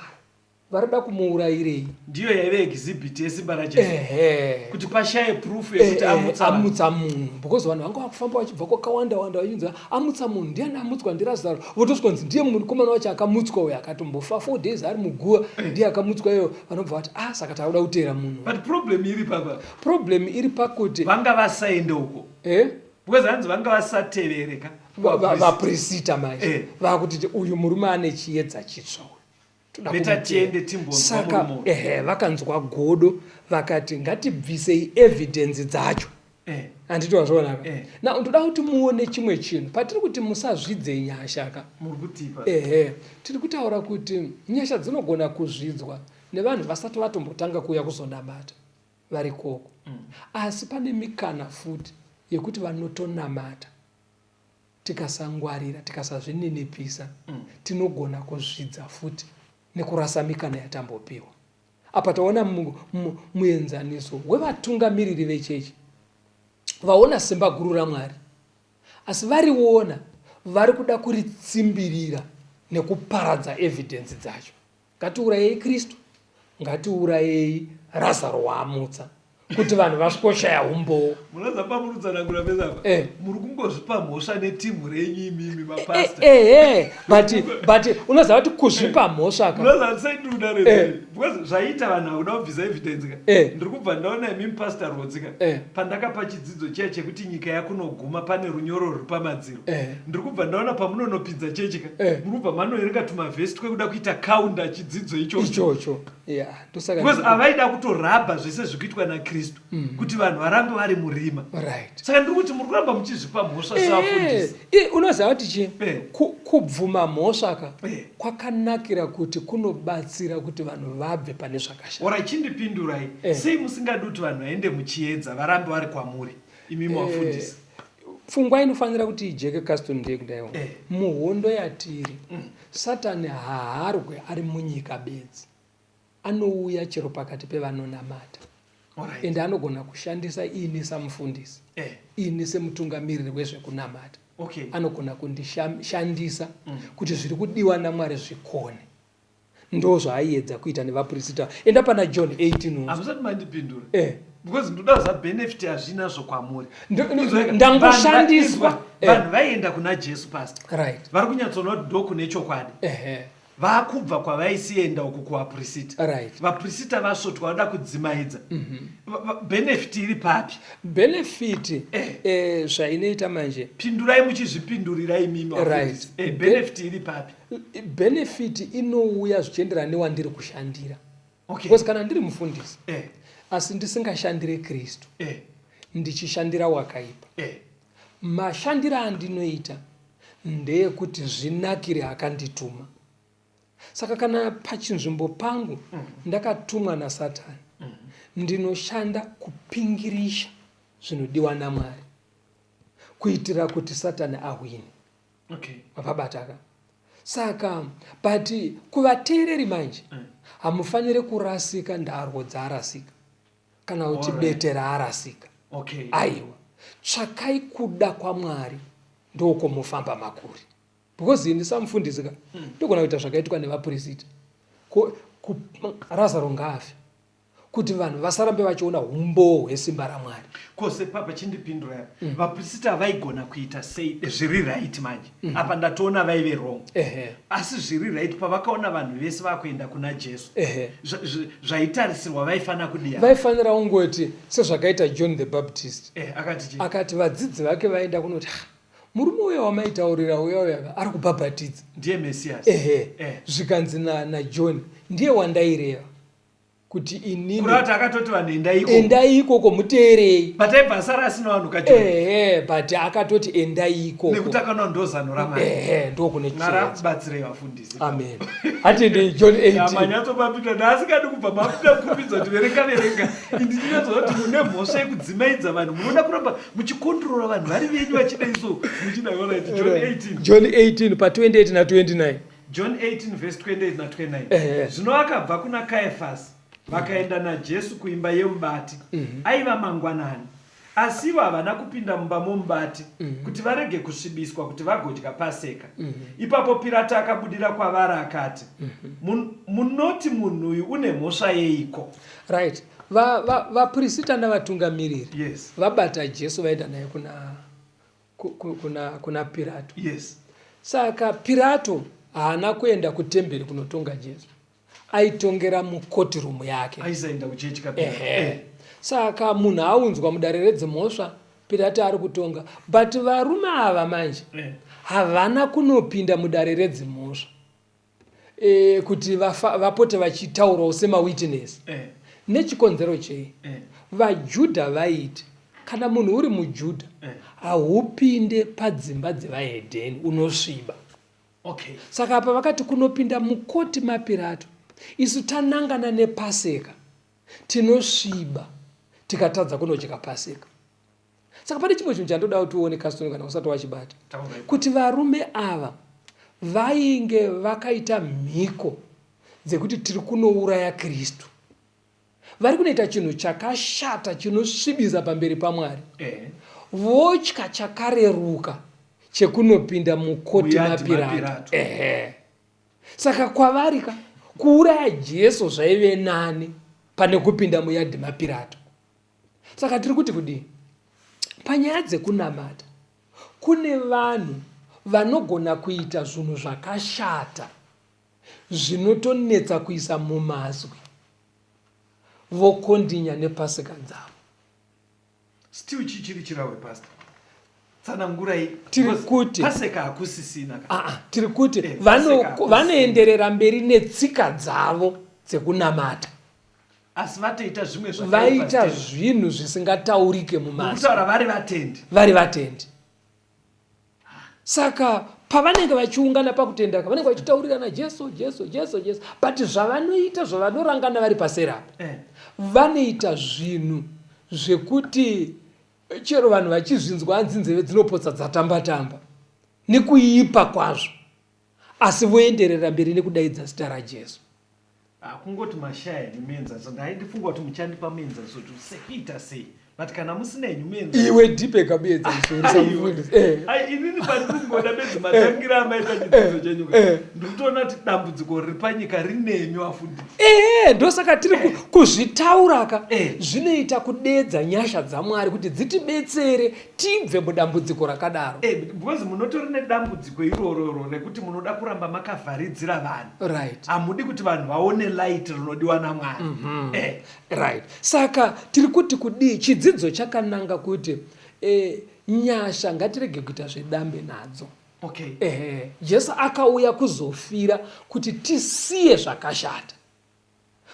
Varikuda kumuurayirei? Ndiyo yaive exhibit yesimba raJesu. Ehe. Kuti pashaye proof yekuti Eh, eh, amutsa vanhu. amutsa munhu because vanhu vanga vakufamba vachibva kwakawanda wanda vachinzi amutsa munhu ndiani amutswa ndirazaro votosvika kunzi ndiye mukomana wacho akamutswa uyo akatombofa four days ari muguva ndiye akamutswa iyo vanobva vati ah saka takuda kuteera munhu But problem iri papa problem iri pakuti vanga vasaende uko. eh? Because hanzi vanga vasatevereka. Vaprisita manje Eh. vakuti uyu murume ane chiedza chitsva uyu Toda Beta kumuteera. tiende timbonzwa Saka murume uyu. ehe vakanzwa godo vakati ngatibvisei evidence dzacho Eh. handiti wazvionaka Eh. na ndoda kuti muone chimwe chinhu patiri kuti musazvidze nyasha ka Muri kutipa. ehe tiri kutaura kuti nyasha dzinogona kuzvidzwa nevanhu vasati vatombotanga kuuya kuzonamata vari koko asi pane mikana futi yekuti vanotonamata tikasangwarira tikasazvininipisa tinogona kuzvidza futi nekurasa mikana yatambopiwa apa taona muenzaniso wevatungamiriri vechechi vaona simba guru ramwari asi variona vari kuda kuritsimbirira nekuparadza evidence dzacho Ngatiurayei Kristu, ngatiurayei Razaro waamutsa, kuti vanhu vasvikoshaya umbowo. Munoziva pamurutsanangura pese apa Eh. muri kungozvipa mhosva netimu renyu imimi mapastor. Ehe, but but unoziva kuti kuzvipa mhosva ka. Munoziva kuti sei ndiri kudaro Eh. izvi? Because zvaita vanhu hakuda kubvisa evidence ka. Eh. Ndiri kubva ndaona imimi pastor Rwodzi ka. Eh. Pandakapa chidzidzo chiya chekuti nyika yakunoguma pane runyoro ruri pamadziro. Eh. Ndiri kubva ndaona pamunonopinza chechi ka. Eh. Muri kubva manoverenga tumavhesi twekuda kuita counter chidzidzo ichocho. Ichocho. Yeah, ndosaka Because avaida kutorabha zvese zvikuitwa naKristu kuti vanhu varambe vari murima. Right. Saka ndiri kuti muri kuramba muchizvipa mhosva sevafundisi. Eh, eh, unoziva kuti chii? Eh. Kubvuma mhosva ka Eh. kwakanakira kuti kunobatsira kuti vanhu vabve pane zvakashata. Ora chindipindurai. Eh. Sei musingadi kuti vanhu vaende muchiedza varambe vari kwamuri imi mavafundisi? Pfungwa inofanira kuti ijeke Caston ndeyekudaiwo. Eh. Muhondo yatiri, Satani haarwe ari munyika bedzi. Anouya chero pakati pevanonamata. Alright. Ende anogona kushandisa ini samufundisi, Eh. ini semutungamiriri wezvekunamata. Okay. Anogona kundishandisa kuti zviri kudiwa naMwari zvikone. Ndozvaaiedza kuita nevapurisita. Enda pana John 18 unzwe. Hamusati mandipindura. Eh. Because ndoda kuziva benefit yazvinazvo kwamuri. Ndo- Ndangoshandiswa. Vanhu vanhu vaienda kuna Jesu pastor. Right. Vari kunyatsoona kuti ndokune chokwadi. Ehe. Vakubva kwavaisienda uku kuvapurisita. Right. Vapurisita vasvotwa vada kudzimaidza. Benefit iri papi? Benefit Eh. eh, zvainoita manje. Pindurai muchizvipindurira imimi Right. vafundisi. Eh, benefit iri papi? Benefit inouya zvichienderana newandiri kushandira. Okay. Because kana ndiri mufundisi Eh. asi ndisingashandire Kristu Eh. ndichishandira wakaipa. Eh. Mashandiro andinoita ndeyekuti zvinakire akandituma. Saka kana pachinzvimbo pangu ndakatumwa naSatani, ndinoshanda kupingirisha zvinodiwa naMwari kuitira kuti Satani ahwine. Okay. Mapabataka. Saka but kuvateereri manje hamufanire kurasika ndarwo dzaarasika kana kuti Alright. bete raarasika. Okay. Aiwa, tsvakai kuda kwaMwari ndokomofamba makuri. Because ini samufundisi ka ndogona kuita zvakaitwa nevapurisita. Razaro ngaafe kuti vanhu vasarambe vachiona umbowo hwesimba raMwari. Ko sepapa chindipindura apa. Vapurisita vaigona kuita sei zviri right manje? Apa ndatoona vaive wrong. Ehe. Asi zviri right pavakaona vanhu vese vakuenda kuna Jesu. Ehe. Zvaitarisirwa vaifanira kudii? Vaifanira kungoti sezvakaita John the Baptist. Akati chii? Akati vadzidzi vake vaenda kunoti, ha, Murume uya wamaitaurira uya uya ari kubhabhatidza. Ndiye Messias. Ehe. Zvikanzi naJohn, ndiye wandaireva. Kuti inini Kureva kuti akatoti vanhu endai ikoko. Endai ikoko muteerei. But aibva asara asina vanhu kaJohn. Ehe, but akatoti endai ikoko. Nekuti akaona ndozano raMwari. Ehe, ndokune Mwari akubatsirei vafundisi. Amen. Hatendei John 18. Manyatsopapinda ndaasingadi kubva makuda kukurumidza kuti verenga verenga. Ini ndinyatsova kuti mune mhosva yekudzimaidza vanhu. Munoda kuramba muchikondrora vanhu vari venyu vachida iso muchida right John 18. John 18 pa 28 na 29. John 18 verse 28 na 29. Zvino akabva kuna Kayafasi vakaenda naJesu kuimba yemubati. Aiva mangwanani. Asi ivo havana kupinda mumba momubati kuti varege kusvibiswa kuti vagodya Paseka. Ipapo Pirato akabudira kwavari akati, Munoti munhu uyu une mhosva yeiko? Right. Vaprista navatungamiriri vabata Jesu vaenda naye kuna Pirato. Saka Pirato haana kuenda kutemberi kunotonga Jesu. Aitongera mukotirumu yake. Aisaenda kuchechi kaPirato. Ehe. Saka munhu aunzwa mudare redzimhosva, Pirato ari kutonga. But varume ava manje havana kunopinda mudare redzimhosva kuti vapote vachitaurawo semawitness. Nechikonzero chei? VaJudha vaiti kana munhu uri muJudha haupinde padzimba dzevahedheni, unosviba. Saka apa vakati kunopinda mukoti maPirato, isu tanangana nePaseka, tinosviba tikatadza kunodya Paseka. Saka pane chimwe chinhu chandoda kuti uone Caston kana usati wachibata, kuti varume ava vainge vakaita mhiko dzekuti tiri kunouraya Kristu. Vari kunoita chinhu chakashata chinosvibisa pamberi paMwari. Votya chakareruka chekunopinda mukoti maPirato. Ehe. Saka kwavari ka kuuraya Jesu zvaive nani pane kupinda muyadhi maPirato. Saka tiri kuti kudii? Panyaya dzekunamata kune vanhu vanogona kuita zvinhu zvakashata zvinotonetsa kuisa mumazwi vokondinya nepasika dzavo. Still chichiri chirahwe pastor. Tsanangurai. Tiri kuti paseka hakusisina. Tiri kuti vanoenderera mberi netsika dzavo dzekunamata. Asi vatoita zvimwe zvakaipa. Vaita zvinhu zvisingataurike mumazwi. Kutaura vari vatendi. Vari vatendi. Saka pavanenge vachiungana pakutenda vanenge vachitaurirana Jesu, Jesu, Jesu, Jesu. But zvavanoita, zvavanorangana vari paserapo, vanoita zvinhu zvekuti chero vanhu vachizvinzwa hanzi nzeve dzinopotsa dzatamba tamba nekuipa kwazvo, asi voenderera mberi nekudaidza zita raJesu. Kungoti mashaya henyu muenzaniso, ndaindifunga kuti muchandipa muenzaniso kuti sekuita sei, but kana musina henyu muenzaniso. Iwe ndipeka muenzaniso uri Ai, inini pandikungoda bedzi matangira amaita chidzidzo chenyu, ndikutoona kuti dambudziko riri panyika rinemi vafundisi. Ndosaka tiri kuzvitauraka. Zvinoita kudedza nyasha dzaMwari kuti dzitibetsere tibve mudambudziko rakadaro. Because munotori nedambudziko irororo rekuti munoda kuramba makavharidzira vanhu. Hamudi kuti vanhu vaone light rinodiwa naMwari. Right. Saka tiri kuti kudii? Chidzidzo chakananga kuti nyasha ngatirege kuita zvedambe nadzo. Jesu akauya kuzofira kuti tisiye zvakashata.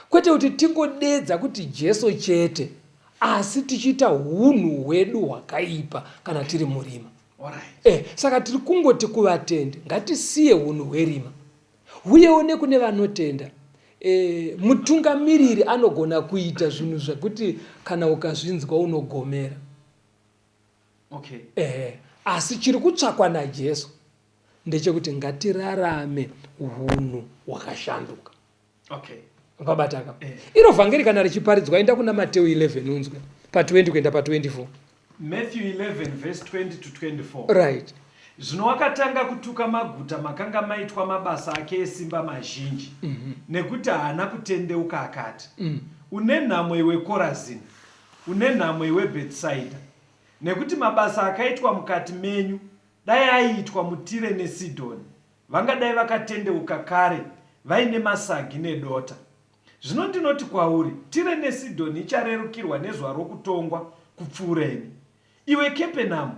Kwete kuti tingodedza kuti Jesu chete, asi tichiita hunhu hwedu hwakaipa kana tiri murima. Saka tiri kungoti kuvatendi ngatisiye hunhu hwerima. Uyewo nekune vanotenda, mutungamiriri anogona kuita zvinhu zvekuti kana ukazvinzwa unogomera. Asi chiri kutsvakwa naJesu ndechekuti ngatirarame hunhu hwakashanduka. Vabataka. Iro vhangeri kana richiparidzwa, enda kuna Mateo 11 unzwe pa 20 kuenda pa 24. Matthew 11 verse 20 to 24. Zvino wakatanga kutuka maguta makanga maitwa mabasa ake esimba mazhinji, nekuti haana kutendeuka akati, Une nhamo iwe Korazini, une nhamo iwe Bhetsaidha, nekuti mabasa akaitwa mukati menyu dai aiitwa muTire neSidhoni, vangadai vakatendeuka kare vaine masagi nedota. Zvino ndinoti kwauri, Tire neSidhoni icharerukirwa nezuva rokutongwa kupfuura imi. Iwe Kepenamu,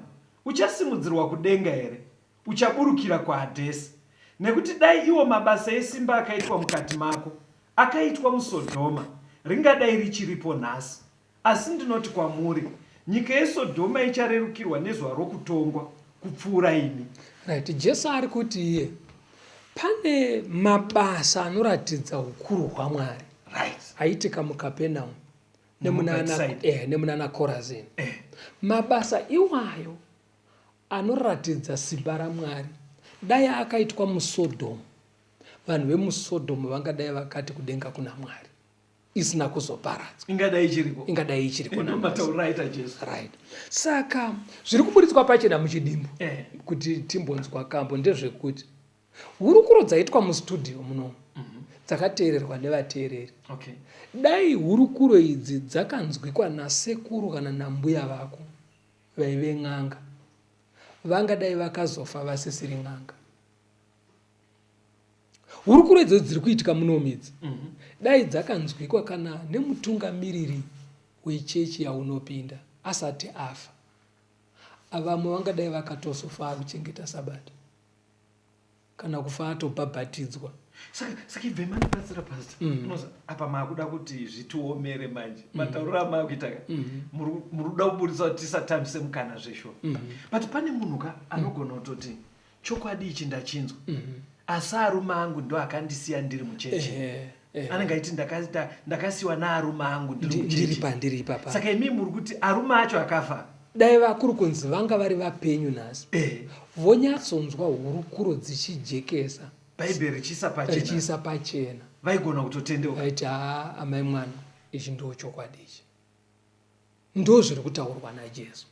Uchasimudzirwa kudenga here? Uchaburukira kuHadhesi. Nekuti dai iwo mabasa esimba akaitwa mukati mako, akaitwa muSodhoma, ringadai richiripo nhasi. Asi ndinoti kwamuri, nyika yeSodhoma icharerukirwa nezuva rokutongwa kupfuura imi. Right, Jesu ari kuti iye pane mabasa anoratidza ukuru hwaMwari right. aitika muKapenaum nemunana Korazini. Eh. Mabasa iwayo anoratidza simba raMwari dai akaitwa muSodhomu, vanhu vemuSodhomu vangadai vakati kudenga kuna Mwari isina kuzoparadzwa, ingadai ichiriko, ingadai ichiriko. Matauriro aita Jesu. Right. Saka zviri kuburitswa pachena muchidimbu kuti timbonzwa kambo ndezvekuti hurukuro dzaitwa mustudio muno dzakateererwa nevateereri. Dai hurukuro idzi dzakanzwikwa nasekuru kana nambuya vako vaive n'anga, vangadai vakazofa vasisiri n'anga. Hurukuro idzodzo dziri kuitika munomu idzi dai dzakanzwikwa kana nemutungamiriri wechechi yaunopinda asati afa, vamwe vangadai vakatozofa akuchengeta Sabata kana kufa atobhabhatidzwa. Saka ibvai mandibatsira pastor. Unoza apa maakuda kuti zvitiomere manje. Matauriro amaakuita ka. Muri kuda kuburitsa kuti tisatambise mukana zveshuwa. But pane munhu ka anogona kutoti chokwadi ichi ndachinzwa. Asi arume angu ndo akandisiya ndiri muchechi. Anenge aiti ndakasiwa naarume angu ndiri muchechi. Ndiri pandiri ipapa. Saka imi muri kuti arume acho akafa. Dai vakuri kunzi vanga vari vapenyu nhasi vonyatsonzwa hurukuro dzichijekesa Bhaibheri richiisa pachena, richiisa pachena, vaigona kutotendeuka. Vaiti haa amai mwana, ichi ndo chokwadi ichi, ndo zviri kutaurwa naJesu.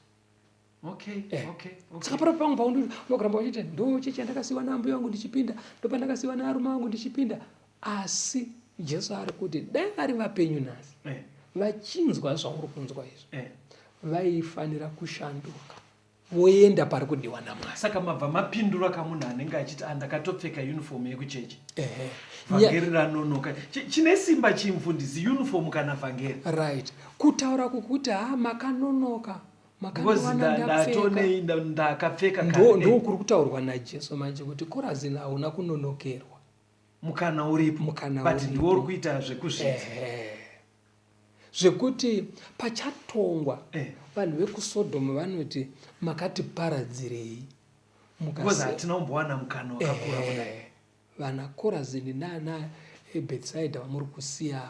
Saka pano pamwe paunokuramba uchiti ndo chechi yandakasiiwa naambuya vangu ndichipinda, ndopandakasiiwa naarume vangu ndichipinda, asi Jesu ari kuti dai vari vapenyu nhasi vachinzwa zvauri kunzwa izvi, vaifanira kushanduka voenda pari kudiwa naMwari. Saka mabva mapindura kamunhu anenge achiti ah, ndakatopfeka uniform yekuchechi, vhangeri ranonoka. Chine simba chii mufundisi, uniform kana vhangeri? Right, kutaura kukuti ha makanonoka, makandowana ndapfeka, ndakapfeka. Ndo kuri kutaurwa naJesu manje kuti Korazini hauna kunonokerwa, mukana uripo, mukana but ndiwo uri kuita zvekuzvidza. Zvekuti pachatongwa vanhu vekuSodhomu vanoti makatiparadzirei, because hatina kumbowana mukana wakakura kudai. Vana Korazini nana Bethsaida vamuri kusiya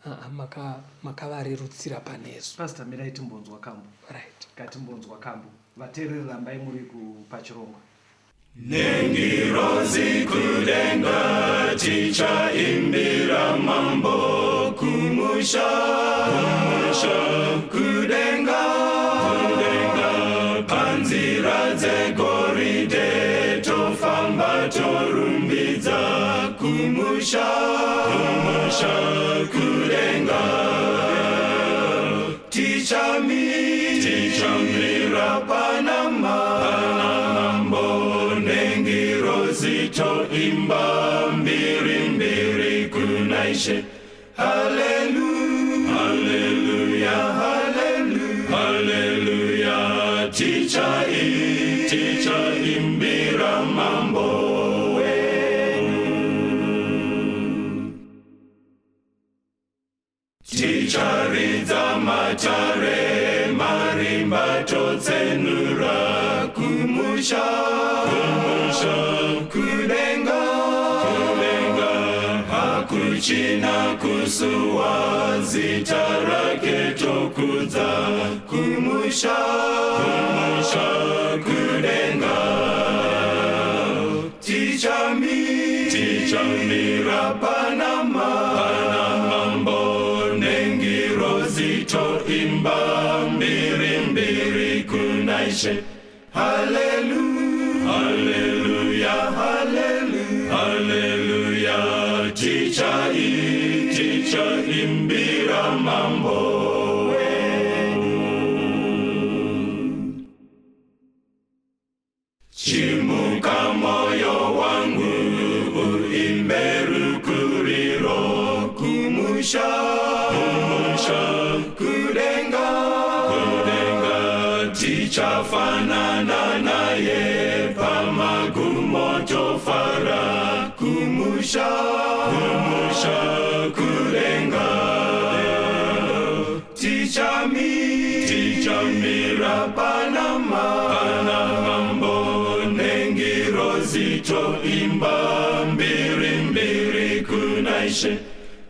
ava, makavarerutsira panesu. Pastor, mirai timbonzwa kambo. Right. Ngatimbonzwa kambo. Vateereri rambai muri pachirongwa. Nengirozi kudenga tichaimbira mambo kumusha, kumusha, kudenga, kudenga, panzira dzegoridhe tofamba torumbidza kumusha, kumusha, kudenga. Tichamira pana mambo nengirozi toimba mbiri mbiri kuna Ishe. Haleluya, haleluya, haleluya, tichaimbira mambo wedu. Ticharidza matare marimba totsenura kumusha, kumusha, kudenga, kudenga, hakuchina kusuwa, zita rake tokudza kumusha, kumusha, kudenga. Tichamira pana mambo nengirozi toimba mbiri mbiri kuna Ishe. Haleluya, haleluya, haleluya, tichaimbira mambo wedu. Chimuka moyo wangu uimbe rukuriro kumusha, kumusha, kudenga, kudenga, tichafanana. Kumusha, kumusha kudenga. Tichami, tichamira panama, pana mambo nengirozi toimba mbiri mbiri kuna Ishe.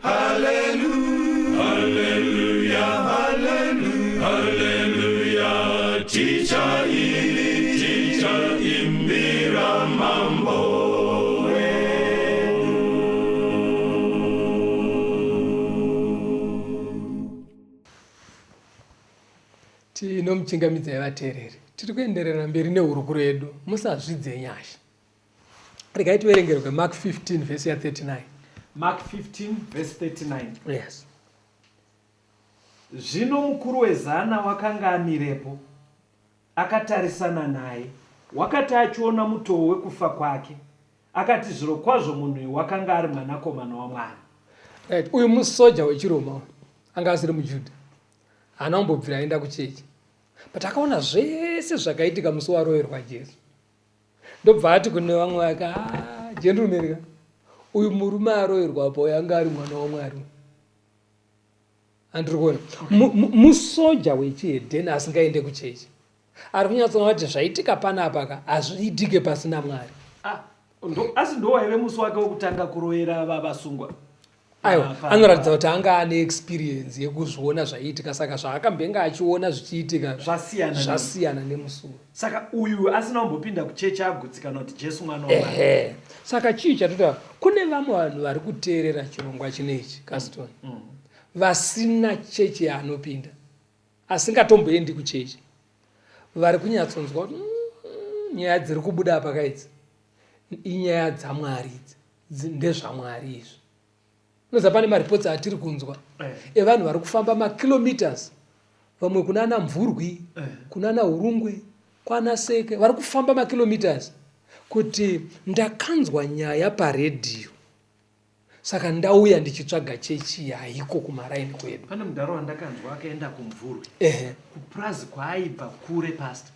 Hallelujah, hallelujah, hallelujah, hallelujah. Tichaili, tichaimbira mambo wedu. Tinomuchingamidzai vateereri. Tiri kuenderera mberi nehurukuro yedu. Musazvidze nyasha. Regai tiverengerwe Mark 15 vhesi ya 39. Mark 15 vhesi 39. Yes. Zvino mukuru wezana wakanga amirepo, akatarisana naye, wakati achiona mutoo wekufa kwake, akati, Zvirokwazvo munhu uyu wakanga ari Mwanakomana waMwari. Right. Uyu musoja wechiRoma anga asiri muJudha. Haana kumbobvira aenda kuchechi. But akaona zvese zvakaitika musi waroverwa Jesu. Ndobva ati kune vamwe vake, ah, gentleman ka, uyu murume aroverwa apa uyu anga ari mwana waMwari. Andiri kuona. Musoja wechihedheni asingaende kuchechi. Ari kunyatsoona kuti zvaitika panapa ka hazviitike pasina Mwari. Ah, asi ndowaive musi wake wekutanga kuroyera vavasungwa. Aiwa, anoratidza kuti anga ane experience yekuzviona zvaiitika saka zvaakambenge achiona zvichiitika zvasiyana zvasiyana nemusuwo. Saka uyu asina kumbopinda kuchechi agutsikana kuti Jesu mwana waMwari. Ehe. Saka chii chatotaura? Kune vamwe vanhu vari kuteerera chirongwa chinechi, Caston. Vasina chechi yaanopinda. Asingatomboendi kuchechi. Vari kunyatsonzwa kuti mm, nyaya dziri kubuda apa kaidzi inyaya dzaMwari idzi. NdezvaMwari izvi. Unoziva pane mareports atiri kunzwa eh. evanhu vari kufamba makilometers vamwe kunana Mvurwi eh. kunana Hurungwe kwana Seke vari kufamba makilometers kuti ndakanzwa nyaya paredhiyo saka ndauya ndichitsvaga chechi haiko kumaraini kwedu. Pane mudhara wandakanzwa akaenda kuMvurwi kupurazi kwaaibva kure past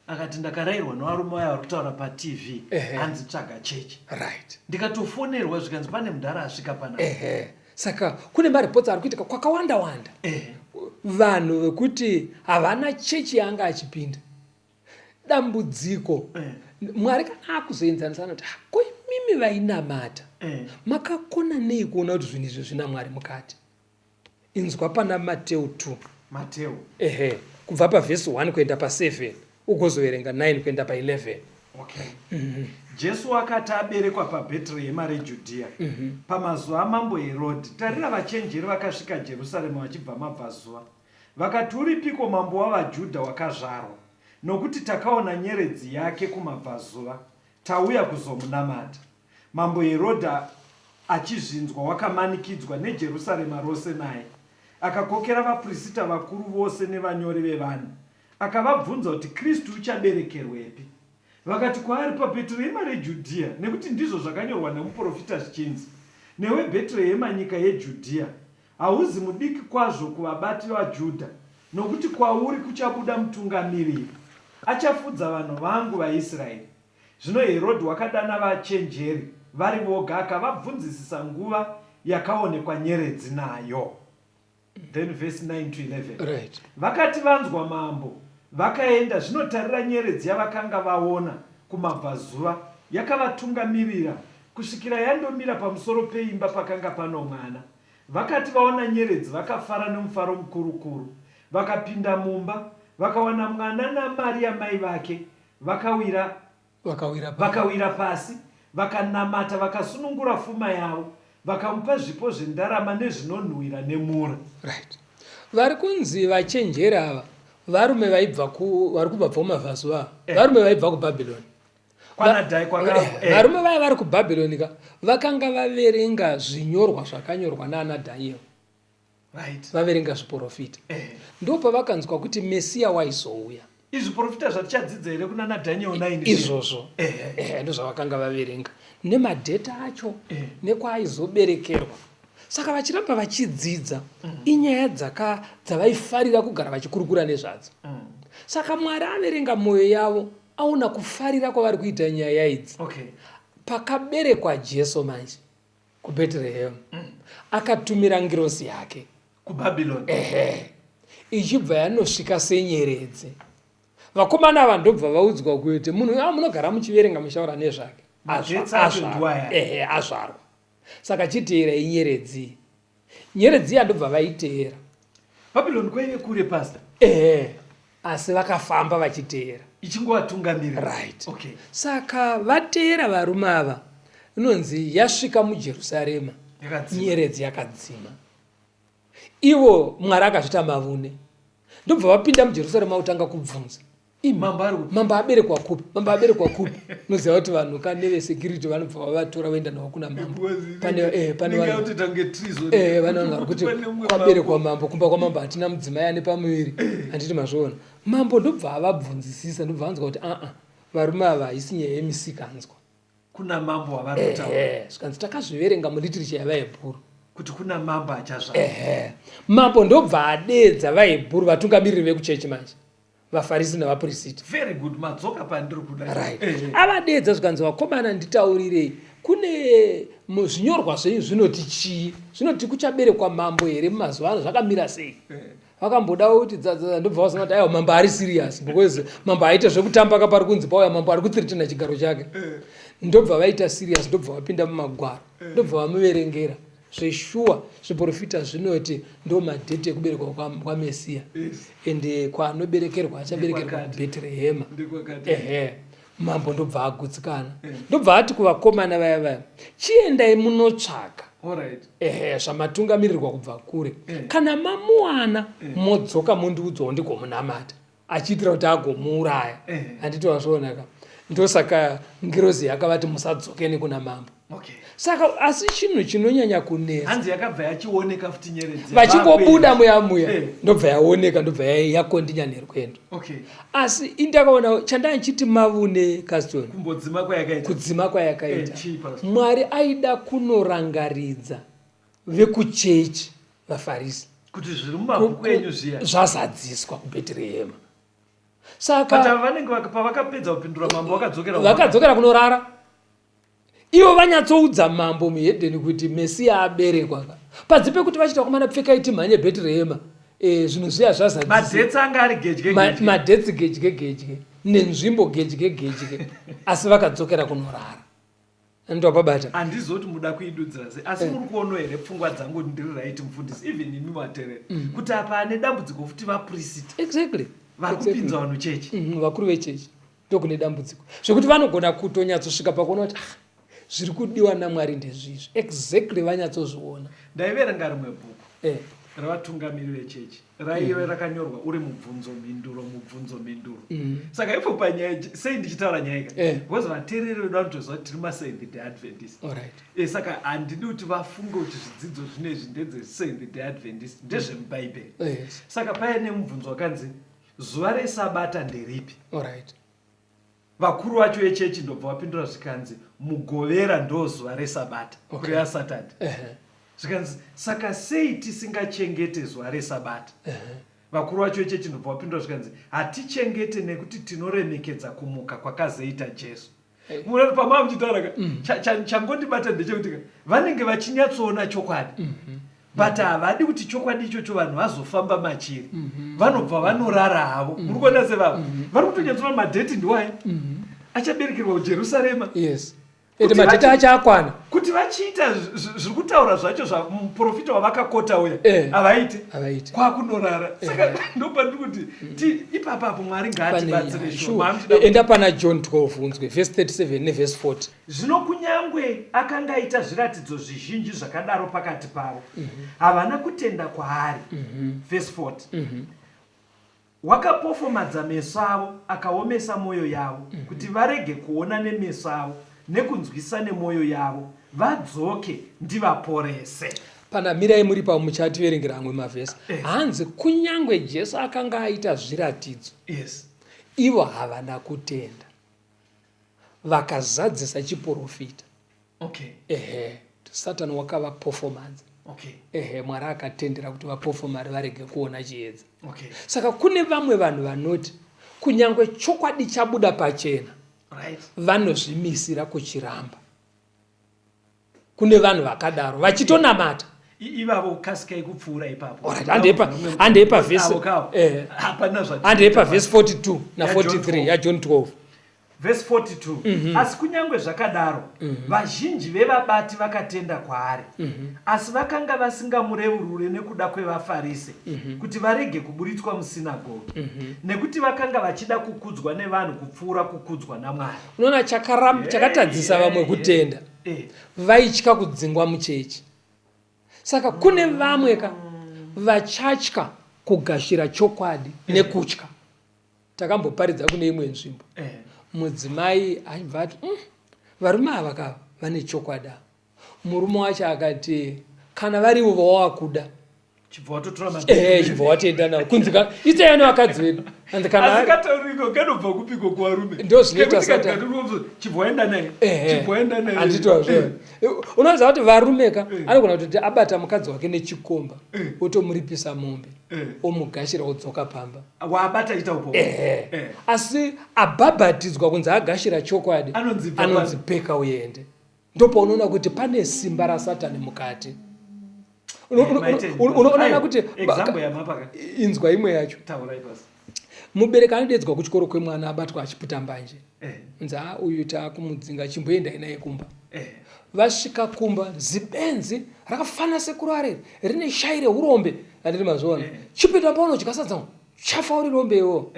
Akati ndakarairwa nevarume vaya vari kutaura paTV hanzi tsvaga chechi. Right. Ndikatofonerwa zvikanzi pane mudhara asvika panapa. Ehe. Saka kune mareports ari kuitika kwakawanda wanda. Ehe. Vanhu vekuti havana chechi yaanga achipinda. Dambudziko. Eh. Mwari kana akuzoenzanisa anoti ah, ko imimi vainamata. Eh. Makakona nei kuona kuti zvinhu izvi zvina Mwari mukati? Inzwa pana Mateu 2. Mateu. Ehe, kubva pavhesi 1 kuenda pa7 ugozoverenga 9 kuenda pa11. Okay. Mm -hmm. Jesu wakati aberekwa paBhetrehema reJudhiya mm -hmm. pamazuva amambo Herodhi, tarira vachenjeri vakasvika Jerusarema vachibva mabvazuva, vakati, Uripiko mambo wavaJudha wakazvarwa? Nokuti takaona nyeredzi yake kumabvazuva, tauya kuzomunamata. Mambo Herodhi achizvinzwa wakamanikidzwa, neJerusarema rose naye. Akakokera vaprisita vakuru vose nevanyori vevanhu, akavabvunza kuti Kristu uchaberekerwepi. Vakati kwaari, PaBhetrehema reJudhiya, nekuti ndizvo zvakanyorwa nemuprofita zvichinzi, Newe Bhetrehema nyika yeJudhiya, hauzi mudiki kwazvo kuvabati vaJudha, nokuti kwauri kuchabuda mutungamiriri, achafudza vanhu vangu vaIsraeri. Zvino Herodhi wakadana vachenjeri vari voga akavabvunzisisa nguva yakaonekwa nyeredzi nayo. Then verse 9 to 11. Right. Vakati vanzwa mambo, vakaenda, zvino tarira nyeredzi yavakanga vaona kumabvazuva yakavatungamirira kusvikira yandomira pamusoro peimba pakanga pano mwana. Vakati vaona nyeredzi vakafara nomufaro mukuru kuru. Vakapinda mumba, vakawana mwana naMaria mai vake, vakawira vakawira pasi, vakawira pasi vakanamata vakasunungura fuma yavo vakamupa zvipo zvendarama nezvinonhuwira nemura. Right. Vari kunzi vachenjeri ava varume vaibva ku vari kubva kumabvazuva eh. Varume vaibva kuBhabhironi eh, eh. Varume vaya vari kuBhabhironi ka vakanga vaverenga zvinyorwa zvakanyorwa naana Dhanieri right. Vaverenga zviporofita eh. Ndopavakanzwa kuti Mesiya waizouya. Izviporofita zvatichadzidza here kuna naDaniel 9 izvozvo eh. Eh, ndozvavakanga vaverenga nemadheta acho eh. Nekwaaizoberekerwa. Saka vachiramba vachidzidza mm. Inyaya dzaka dzavaifarira kugara vachikurukura nezvadzo mm. Saka Mwari averenga mwoyo yavo aona kufarira kwavari kuita nyaya idzi okay. Pakaberekwa Jesu manje kuBhetrehemu akatumira ngirozi yake kuBabylon. Ehe, ichibva yanosvika senyeredzi. Vakomana ava ndobva vaudzwa kuti munhu uyu munogara muchiverenga muchitaura nezvake. Magetsi acho ndiwaya. Ehe, azvarwa. Saka chiteerai nyeredzi. Nyeredzi iya ndobva vaiteera. Babylon kwaive kure pastor. Ehe, asi vakafamba vachiteera. Ichingovatungamirira. Right. Okay. Saka vateera varume ava inonzi yasvika muJerusarema Yakadzima. nyeredzi yakadzima. Ivo Mwari akazvita mavune. Ndobva vapinda muJerusarema votanga kubvunza. Imi, Mambo ari kupi? Mambo aberekwa kupi? Mambo aberekwa kupi? Unoziva kuti vanhu ka nevesecurity vanobva vavatora voenda navo kuna mambo. Pane eh, pane vanhu eh, vane vanhu vari kuti kwaberekwa mambo, kumba kwamambo hatina mudzimai ane pamuviri. Handiti mazviona. Mambo ndobva avabvunzisisa, ndobva vanzwa kuti aa varume ava haisi nyaya yemisikanzwa. Kuna mambo wavari kutaura. Ehe, zvikanzi takazviverenga muliterature yavaHebhuru. Kuti kuna mambo achazvarwa. Ehe. Mambo ndobva adeedza vaHebhuru vatungamiriri vekuchechi manje. VaFarisi navaPrisita. Very good, madzoka pandiri kuda. Right. Ehe. Avadeedza zvikanzi vakomana nditaurirei kune zvinyorwa zvenyu zvinoti chii? Zvinoti kuchaberekwa mambo here mumazuva ano zvakamira sei? Vakamboda kuti dzadza ndobva vazoona kuti aiwa mambo ari serious because mambo aite zvekutamba ka pari kunzi pauya mambo ari kuthreatena chigaro chake. Ndobva vaita serious ndobva vapinda mumagwaro ndobva vamuverengera zveshuwa zviporofita zvinoti ndo madheti ekuberekwa kwaMesiya ende kwaanoberekerwa achaberekerwa kuBhetrehema. Ehe. Mambo ndobva agutsikana ndobva ati kuvakomana vaya vaya chiendai munotsvaka ehe zvamatungamirirwa kubva kure kana mamuwana modzoka mondiudzawo ndigomunamata achiitira kuti agomuuraya handiti wazviona ka ndosaka ngirozi yakavati musadzoke nekuna mambo Okay. Saka asi chinhu chinonyanya kunetsa. Hanzi yakabva yachioneka futi nyeredzi. Vachingobuda muya muya eh. Ndobva yaoneka ndobva yakondinya nerwendo. Okay. Asi indakaona chandanchiti mavune Caston. Kumbodzima kwayakaita. Kudzima kwayakaita. Eh, Mwari aida kunorangaridza vekuchechi vaFarisi kuti zviri mumabhuku enyu zviya zvazadziswa kuBhetrehema. Saka But ava vanenge pavakapedza kupindura mambo vakadzokera vakadzokera kunorara. Ivo vanyatsoudza mambo muhedheni kuti Mesiya aberekwa ka. Panze pekuti vachiti vakomana pfekai timhanye Bhetrehema. E, zvinhu zviya zvazadziswa. Madhetsi anga ari gedye gedye. Madhetsi gedye gedye nenzvimbo gedye gedye asi vakadzokera kunorara. Ndopabata. Handizivi kuti muda kuidudzira sei asi eh. muri kuono here pfungwa dzangu ndiri right mufundisi even imi vatereri mm. kuti apa ane dambudziko futi vaprisita. Exactly. Vari kupinza vanhu chechi. Mm, vakuru vechechi. Ndokune dambudziko zvekuti vanogona kutonyatsosvika pakuona kuti ah, zviri kudiwa naMwari ndezvizvi exactly vanyatsozviona. Ndaiverenga rimwe bhuku eh. revatungamiri vechechi raive mm. rakanyorwa uri mubvunzo mhinduro mubvunzo mhinduro mm. saka ipo panyaya sei ndichitaura nyaya ika eh. because vateereri vedu vanotoziva kuti tiri maseventh day adventist right. eh, saka handidi kuti vafunge kuti zvidzidzo zvinezvi ndedzeseventh day adventist ndezvemubhaibheri yes. saka paine mubvunzo wakanzi Zuva reSabata nderipi? Alright. Vakuru vacho vechechi ndobva vapindura zvikanzi Mugovera ndo zuva reSabata, Okay. kureva Saturday. Ehe. Zvikanzi saka sei tisingachengete zuva reSabata? Vakuru vacho vechechi ndobva vapindura zvikanzi hatichengete nekuti tinoremekedza kumuka kwakazoita Jesu. Eh. Munoti pamava muchitaura ka changondibata ndechekuti ka vanenge vachinyatsoona chokwadi but havadi kuti chokwadi ichocho vanhu vazofamba machiri vanobva vanorara havo muri kuona sevavo vari kutonyatsoona madheti ndiwayo achaberekerwa kujerusarema Yes. Ende madheti acho akwana. Kuti vachiita zviri kutaura zvacho zvamuprofita wavakakota uya eh. havaite. Havaite. Kwakunorara. Eh. Saka ndopandiri kuti ipapa apo Mwari ngaatibatsire shuwa. Enda pana John 12 unzwe verse 37 neverse 40. Zvino kunyangwe akanga aita zviratidzo zvizhinji zvakadaro pakati pavo, havana kutenda kwaari. Verse 40. Wakapofomadza meso avo, akaomesa mwoyo yavo, kuti varege kuona nemeso avo, nekunzwisisa nemwoyo yavo, vadzoke, ndivaporese. Pana mirai muri pamo muchativerengera amwe mavhesi. Hanzi kunyangwe Jesu akanga aita zviratidzo, ivo havana kutenda. Vakazadzisa chiporofita. Okay. Ehe, Satani wakavapofomadza. Okay. Ehe, Mwari akatendera kuti vapofomare varege kuona chiedza. Okay. Saka kune vamwe vanhu vanoti kunyangwe chokwadi chabuda pachena, right, vanozvimisira kuchiramba. Kune vanhu vakadaro vachitonamata. Ivavo kasikai kupfuura ipapo. Handei pavhesi handei pavhesi 42 na43 yaJohn 12. Vhesi 42. Asi kunyange zvakadaro, vazhinji vevabati vakatenda kwaari, asi vakanga vasingamureurure nekuda kwevaFarise, kuti varege kuburitswa musinagoge, nekuti vakanga vachida kukudzwa nevanhu kupfuura kukudzwa naMwari. Unoona chakatadzisa vamwe kutenda, vaitya kudzingwa muchechi. Saka kune vamwe ka vachatya kugashira chokwadi nekutya. Takamboparidza kune imwe nzvimbo, mudzimai aibva ati, Varume ava kava vane chokwadi ava." Murume wacho akati, "Kana varivo vawakuda, chibva watotora chibva watoenda navo kunzi itaiva nevakadzi vedu." And kana asi katauriko kanobva kupiko kuvarume? Ndo zvinoita Satan. Chibva waenda naye, chibva waenda naye. Handitwazvo. Unoziva kuti varume ka anogona kutoti abata mukadzi wake nechikomba, otomuripisa mombe, omugashira, odzoka pamba. Wabata ita upo. Ehe. Asi abhabhatidzwa kunzi agashira chokwadi, Anonzi bva anonzi peka uende. Ndopaunoona kuti pane simba raSatani mukati. Unoona kuti Example yamapaka. Inzwa imwe yacho. Taurai pasi. Mubereki anodedzwa kuchikoro kwemwana abatwa achiputa mbanje. Nzi, "Ha, uyu taakumudzinga, chimboendai naye kumba." Vasvika kumba, zibenzi rakafana sekuru areri rine shai reurombe, handiti mazviona? "Chipinda paunodya sadza, chafa uri rombe iwo."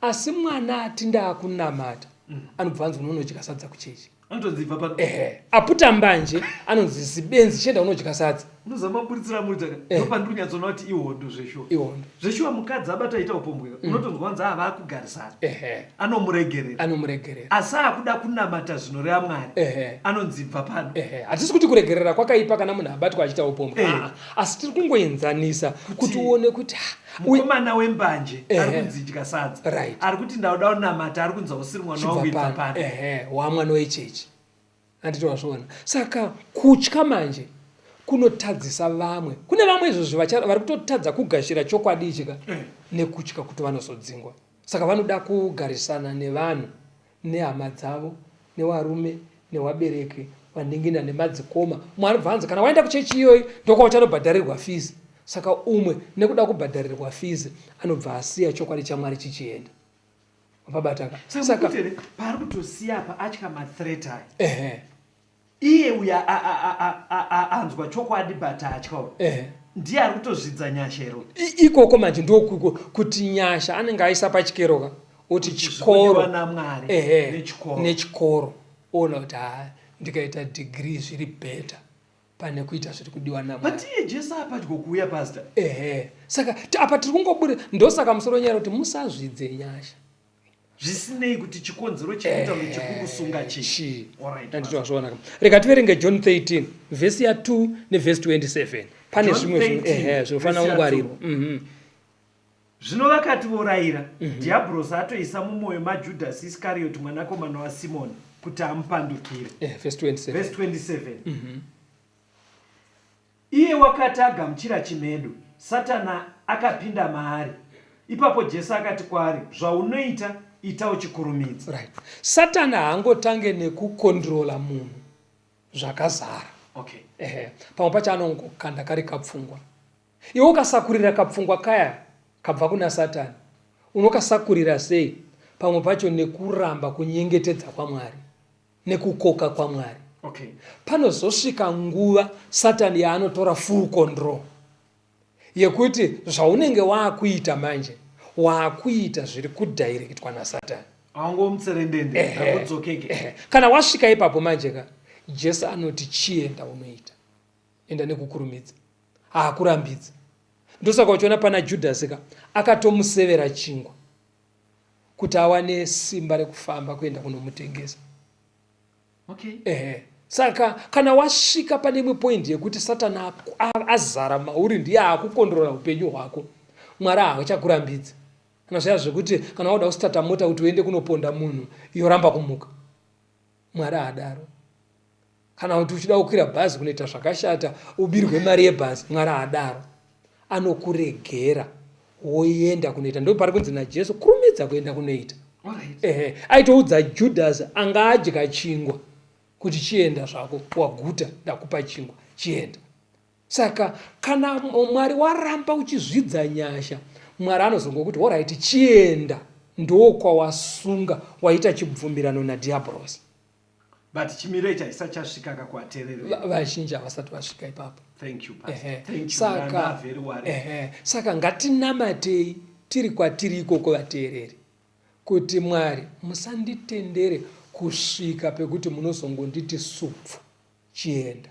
Asi mwana ati ndaakunamata, anobva anzi, "Unonodya sadza kuchechi." Anotonzi ibva pano. Ehe, aputa mbanje anonzi zibenzi, chienda unodya sadza. Unoziva maburitsira muri taka, ndopandiri kunyatsoona kuti ihondo zveshuwa. Ihondo. Zveshuwa mukadzi abata aita upombwe, unotonzwa kunzi ava akugarisana. Anomuregerera. Anomuregerera. Asi akuda kunamata zvinoreva Mwari, anonzi ibva pano. Ehe, hatisi kuti kuregerera kwakaipa kana munhu abatwa achiita upombwe. Ah, asi tiri kungoenzanisa kuti uone kuti Mukomana wembanje ari kunzi idya sadza. Ari kuti ndauda kunamata, ari kunzi hausiri mwana wangu, ibva pano. Ehe, wamwana wechechi, handiti wazviona? Saka kutya manje kunotadzisa vamwe. Kune vamwe izvozvi vari kutotadza kugashira chokwadi ichi ka nekutya kuti vanozodzingwa. Saka vanoda kugarisana nevanhu, nehama dzavo, newarume, newabereki, vanin'ina nemadzikoma. Umwe anobva anzi kana waenda kuchechi iyoyi ndokwauchanobhadharirwa fees. Saka umwe nekuda kubhadharirwa fees anobva asiya chokwadi chaMwari chichienda. Wapabataka? Saka mukuti here paari kutosiya apa atya mathreat aya? Iye uya anzwa chokwadi but atya uyu. Ndiye ari kutozvidza nyasha here uyu? Ikoko manje ndokuko kuti nyasha anenge aisa pachikero ka, oti Kuti chikoro zvinodiwa naMwari nechikoro. Nechikoro oona kuti haa, ndikaita degree zviri better pane kuita zviri kudiwa naMwari. But iye Jesu apadyo kuuya, pastor. Ehe, saka apa tiri kungobure, ndosaka musoro wenyaya kuti musazvidze nyasha. Zvisinei kuti chikonzero chekuita kuti chekukusunga chii. Chii. Alright, Handiti pastor. wazviona ka? Rega tiverenge John 13 vhesi ya2 nevhesi 27. Pane John zvimwe 13, zvinofanira vhesi ya kungwarirwa. 2. Zvino vakati vorayira, Dhiabhorosi atoisa mumwoyo maJudhasi Iskarioti mwanakomana waSimoni, kuti amupandukire. Vhesi 27. Vhesi 27. Iye wakati agamuchira chimedu, Satani akapinda maari. Ipapo Jesu akati kwaari, Zvaunoita, ita uchikurumidza. Right. Satani haangotange nekukondrola munhu zvakazara. Ehe. Pamwe pacho anongokanda kari kapfungwa. Iwe ukasakurira kapfungwa kaya kabva kuna Satani, unokasakurira sei? Pamwe pacho nekuramba kunyengetedza kwaMwari, nekukoka kwaMwari. Panozosvika nguva Satani yaanotora full control yekuti zvaunenge waakuita manje, waakuita zviri kudhairektwa naSatani. Haungomutserendende, hakudzokeke. Kana wasvika ipapo manje ka, Jesu anoti chienda unoita. Enda nekukurumidza. Haakurambidzi. Ndosaka uchiona pana Judhasi ka, akatomusevera chingwa kuti awane simba rekufamba kuenda kunomutengesa. Saka kana wasvika pane imwe point yekuti Satani azara mauri, ndiye akukondrola upenyu hwako, Mwari haachakurambidzi. Kana zviya zvekuti kana wauda kusitata mota kuti uende kunoponda munhu, yoramba kumuka, Mwari haadaro. Kana kuti uchida kukwira bhazi kunoita zvakashata, ubirwe mari yebhazi, Mwari haadaro. Anokuregera woenda kunoita. Ndo pari kunzi naJesu, kurumidza kuenda kunoita. Aitoudza Judhasi anga adya chingwa. kuti chienda zvako waguta ndakupa chingwa chienda saka kana mwari waramba uchizvidza nyasha mwari anozongokuti horaiti chienda ndokwawasunga waita chibvumirano nadhiabhorosi but chimiro ichi haisati chasvikaka kuvateereri vazhinji havasati vasvika ipapo thank you pastor. Thank you. Saka, very worried. ehe, saka ngatinamatei tiri kwatiri ikoko vateereri kuti mwari musanditendere kusvika pekuti munozongonditi supfu chienda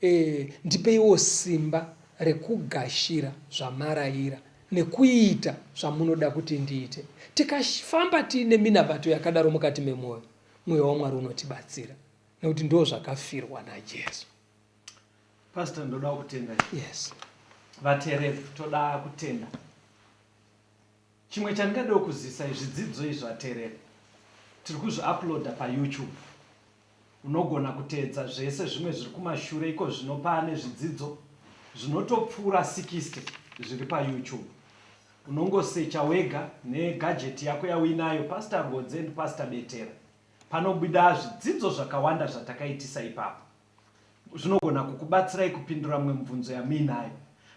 E, ndipeiwo simba rekugashira zvamaraira nekuita zvamunoda kuti ndiite. Tikafamba tiine minamato yakadaro mukati memwoyo, mweya waMwari unotibatsira nekuti ndo zvakafirwa naJesu. Pastor, ndoda kutenda. Yes. Vateereri, toda kutenda. Chimwe chandingadewo kuzisa zvidzidzo izvi vateereri, tiri kuzviuploada paYouTube. Unogona kuteedza zvese zvimwe zviri kumashure ikozvino paane zvidzidzo zvinotopfuura 60 zviri paYouTube. Unongosecha wega negadget yako yauinayo Pastor Rwodzi and Pastor Betera. Panobuda zvidzidzo zvakawanda zvatakaitisa ipapo. Zvinogona kukubatsirai kupindura mumwe mubvunzo yamuinayo.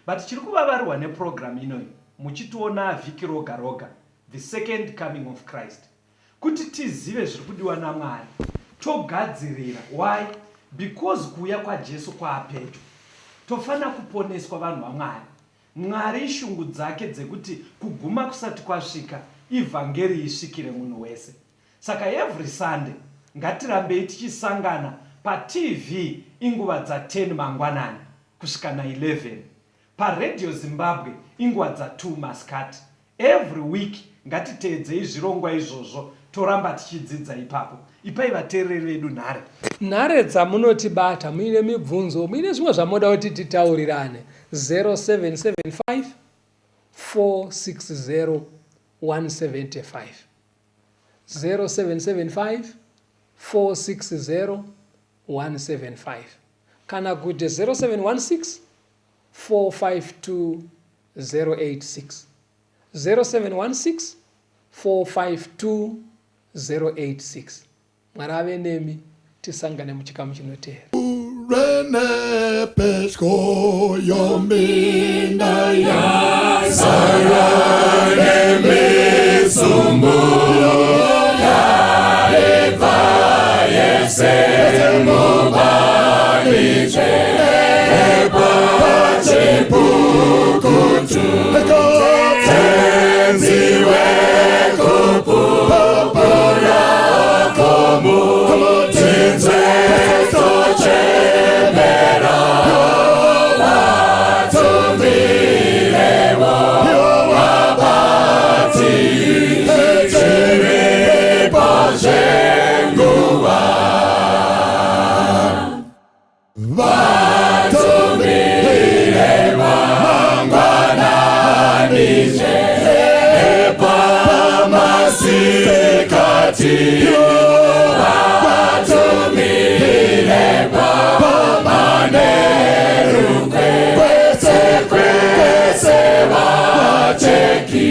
But chiri kuvavarirwa neprogram inoyi muchitiona vhiki roga roga The Second Coming of Christ. Kuti tizive zviri kudiwa naMwari togadzirira why because kuuya kwaJesu kwaapedyo tofanira kuponeswa vanhu vaMwari Mwari ishungu dzake dzekuti kuguma kusati kwasvika ivhangeri isvikire munhu wese saka every Sunday ngatirambei tichisangana paTV inguva dza 10 mangwanani kusvika na 11 PaRadio Zimbabwe inguva dza 2 masikati. Every week ngatiteedzei zvirongwa izvozvo toramba tichidzidza ipapo. Ipai vateereri vedu nhare. Nhare dzamunotibata muine mibvunzo, muine zvimwe zvamoda kuti titaurirane 0775 460 175 0775 460 175 kana kuti 0716 452 086 0716 452 086 Mwari ave nemi tisangane muchikamu chinoteera. Rene pedyo yominda yazara nemisumbu yaibva yese mubanije epachipukutu tenzi wekupupura komu tinzwe tochemera vatumirewo vabati chiripo chenguva Vatumirewo mangwananije epamasikati vatumirewo manerukwe kwese kwese vacheki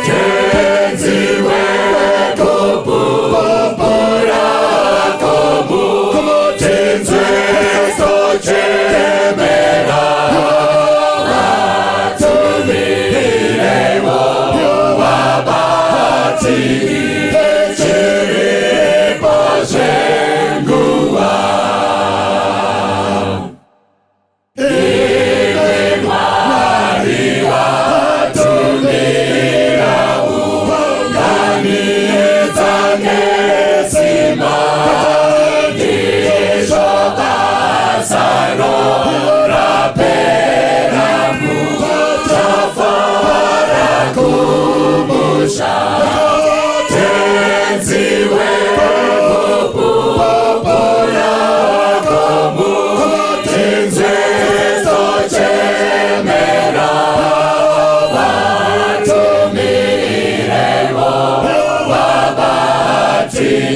tenzi wekupupura komu tinzwe tochemera vatumirewo vabati chiripo chenguva Iwe Mwari watumira unganidza nesimba ndizvo basa rapera muchafara kumusha tenzi wekupupura komu tinzwe tochemera vatumirewo vabati.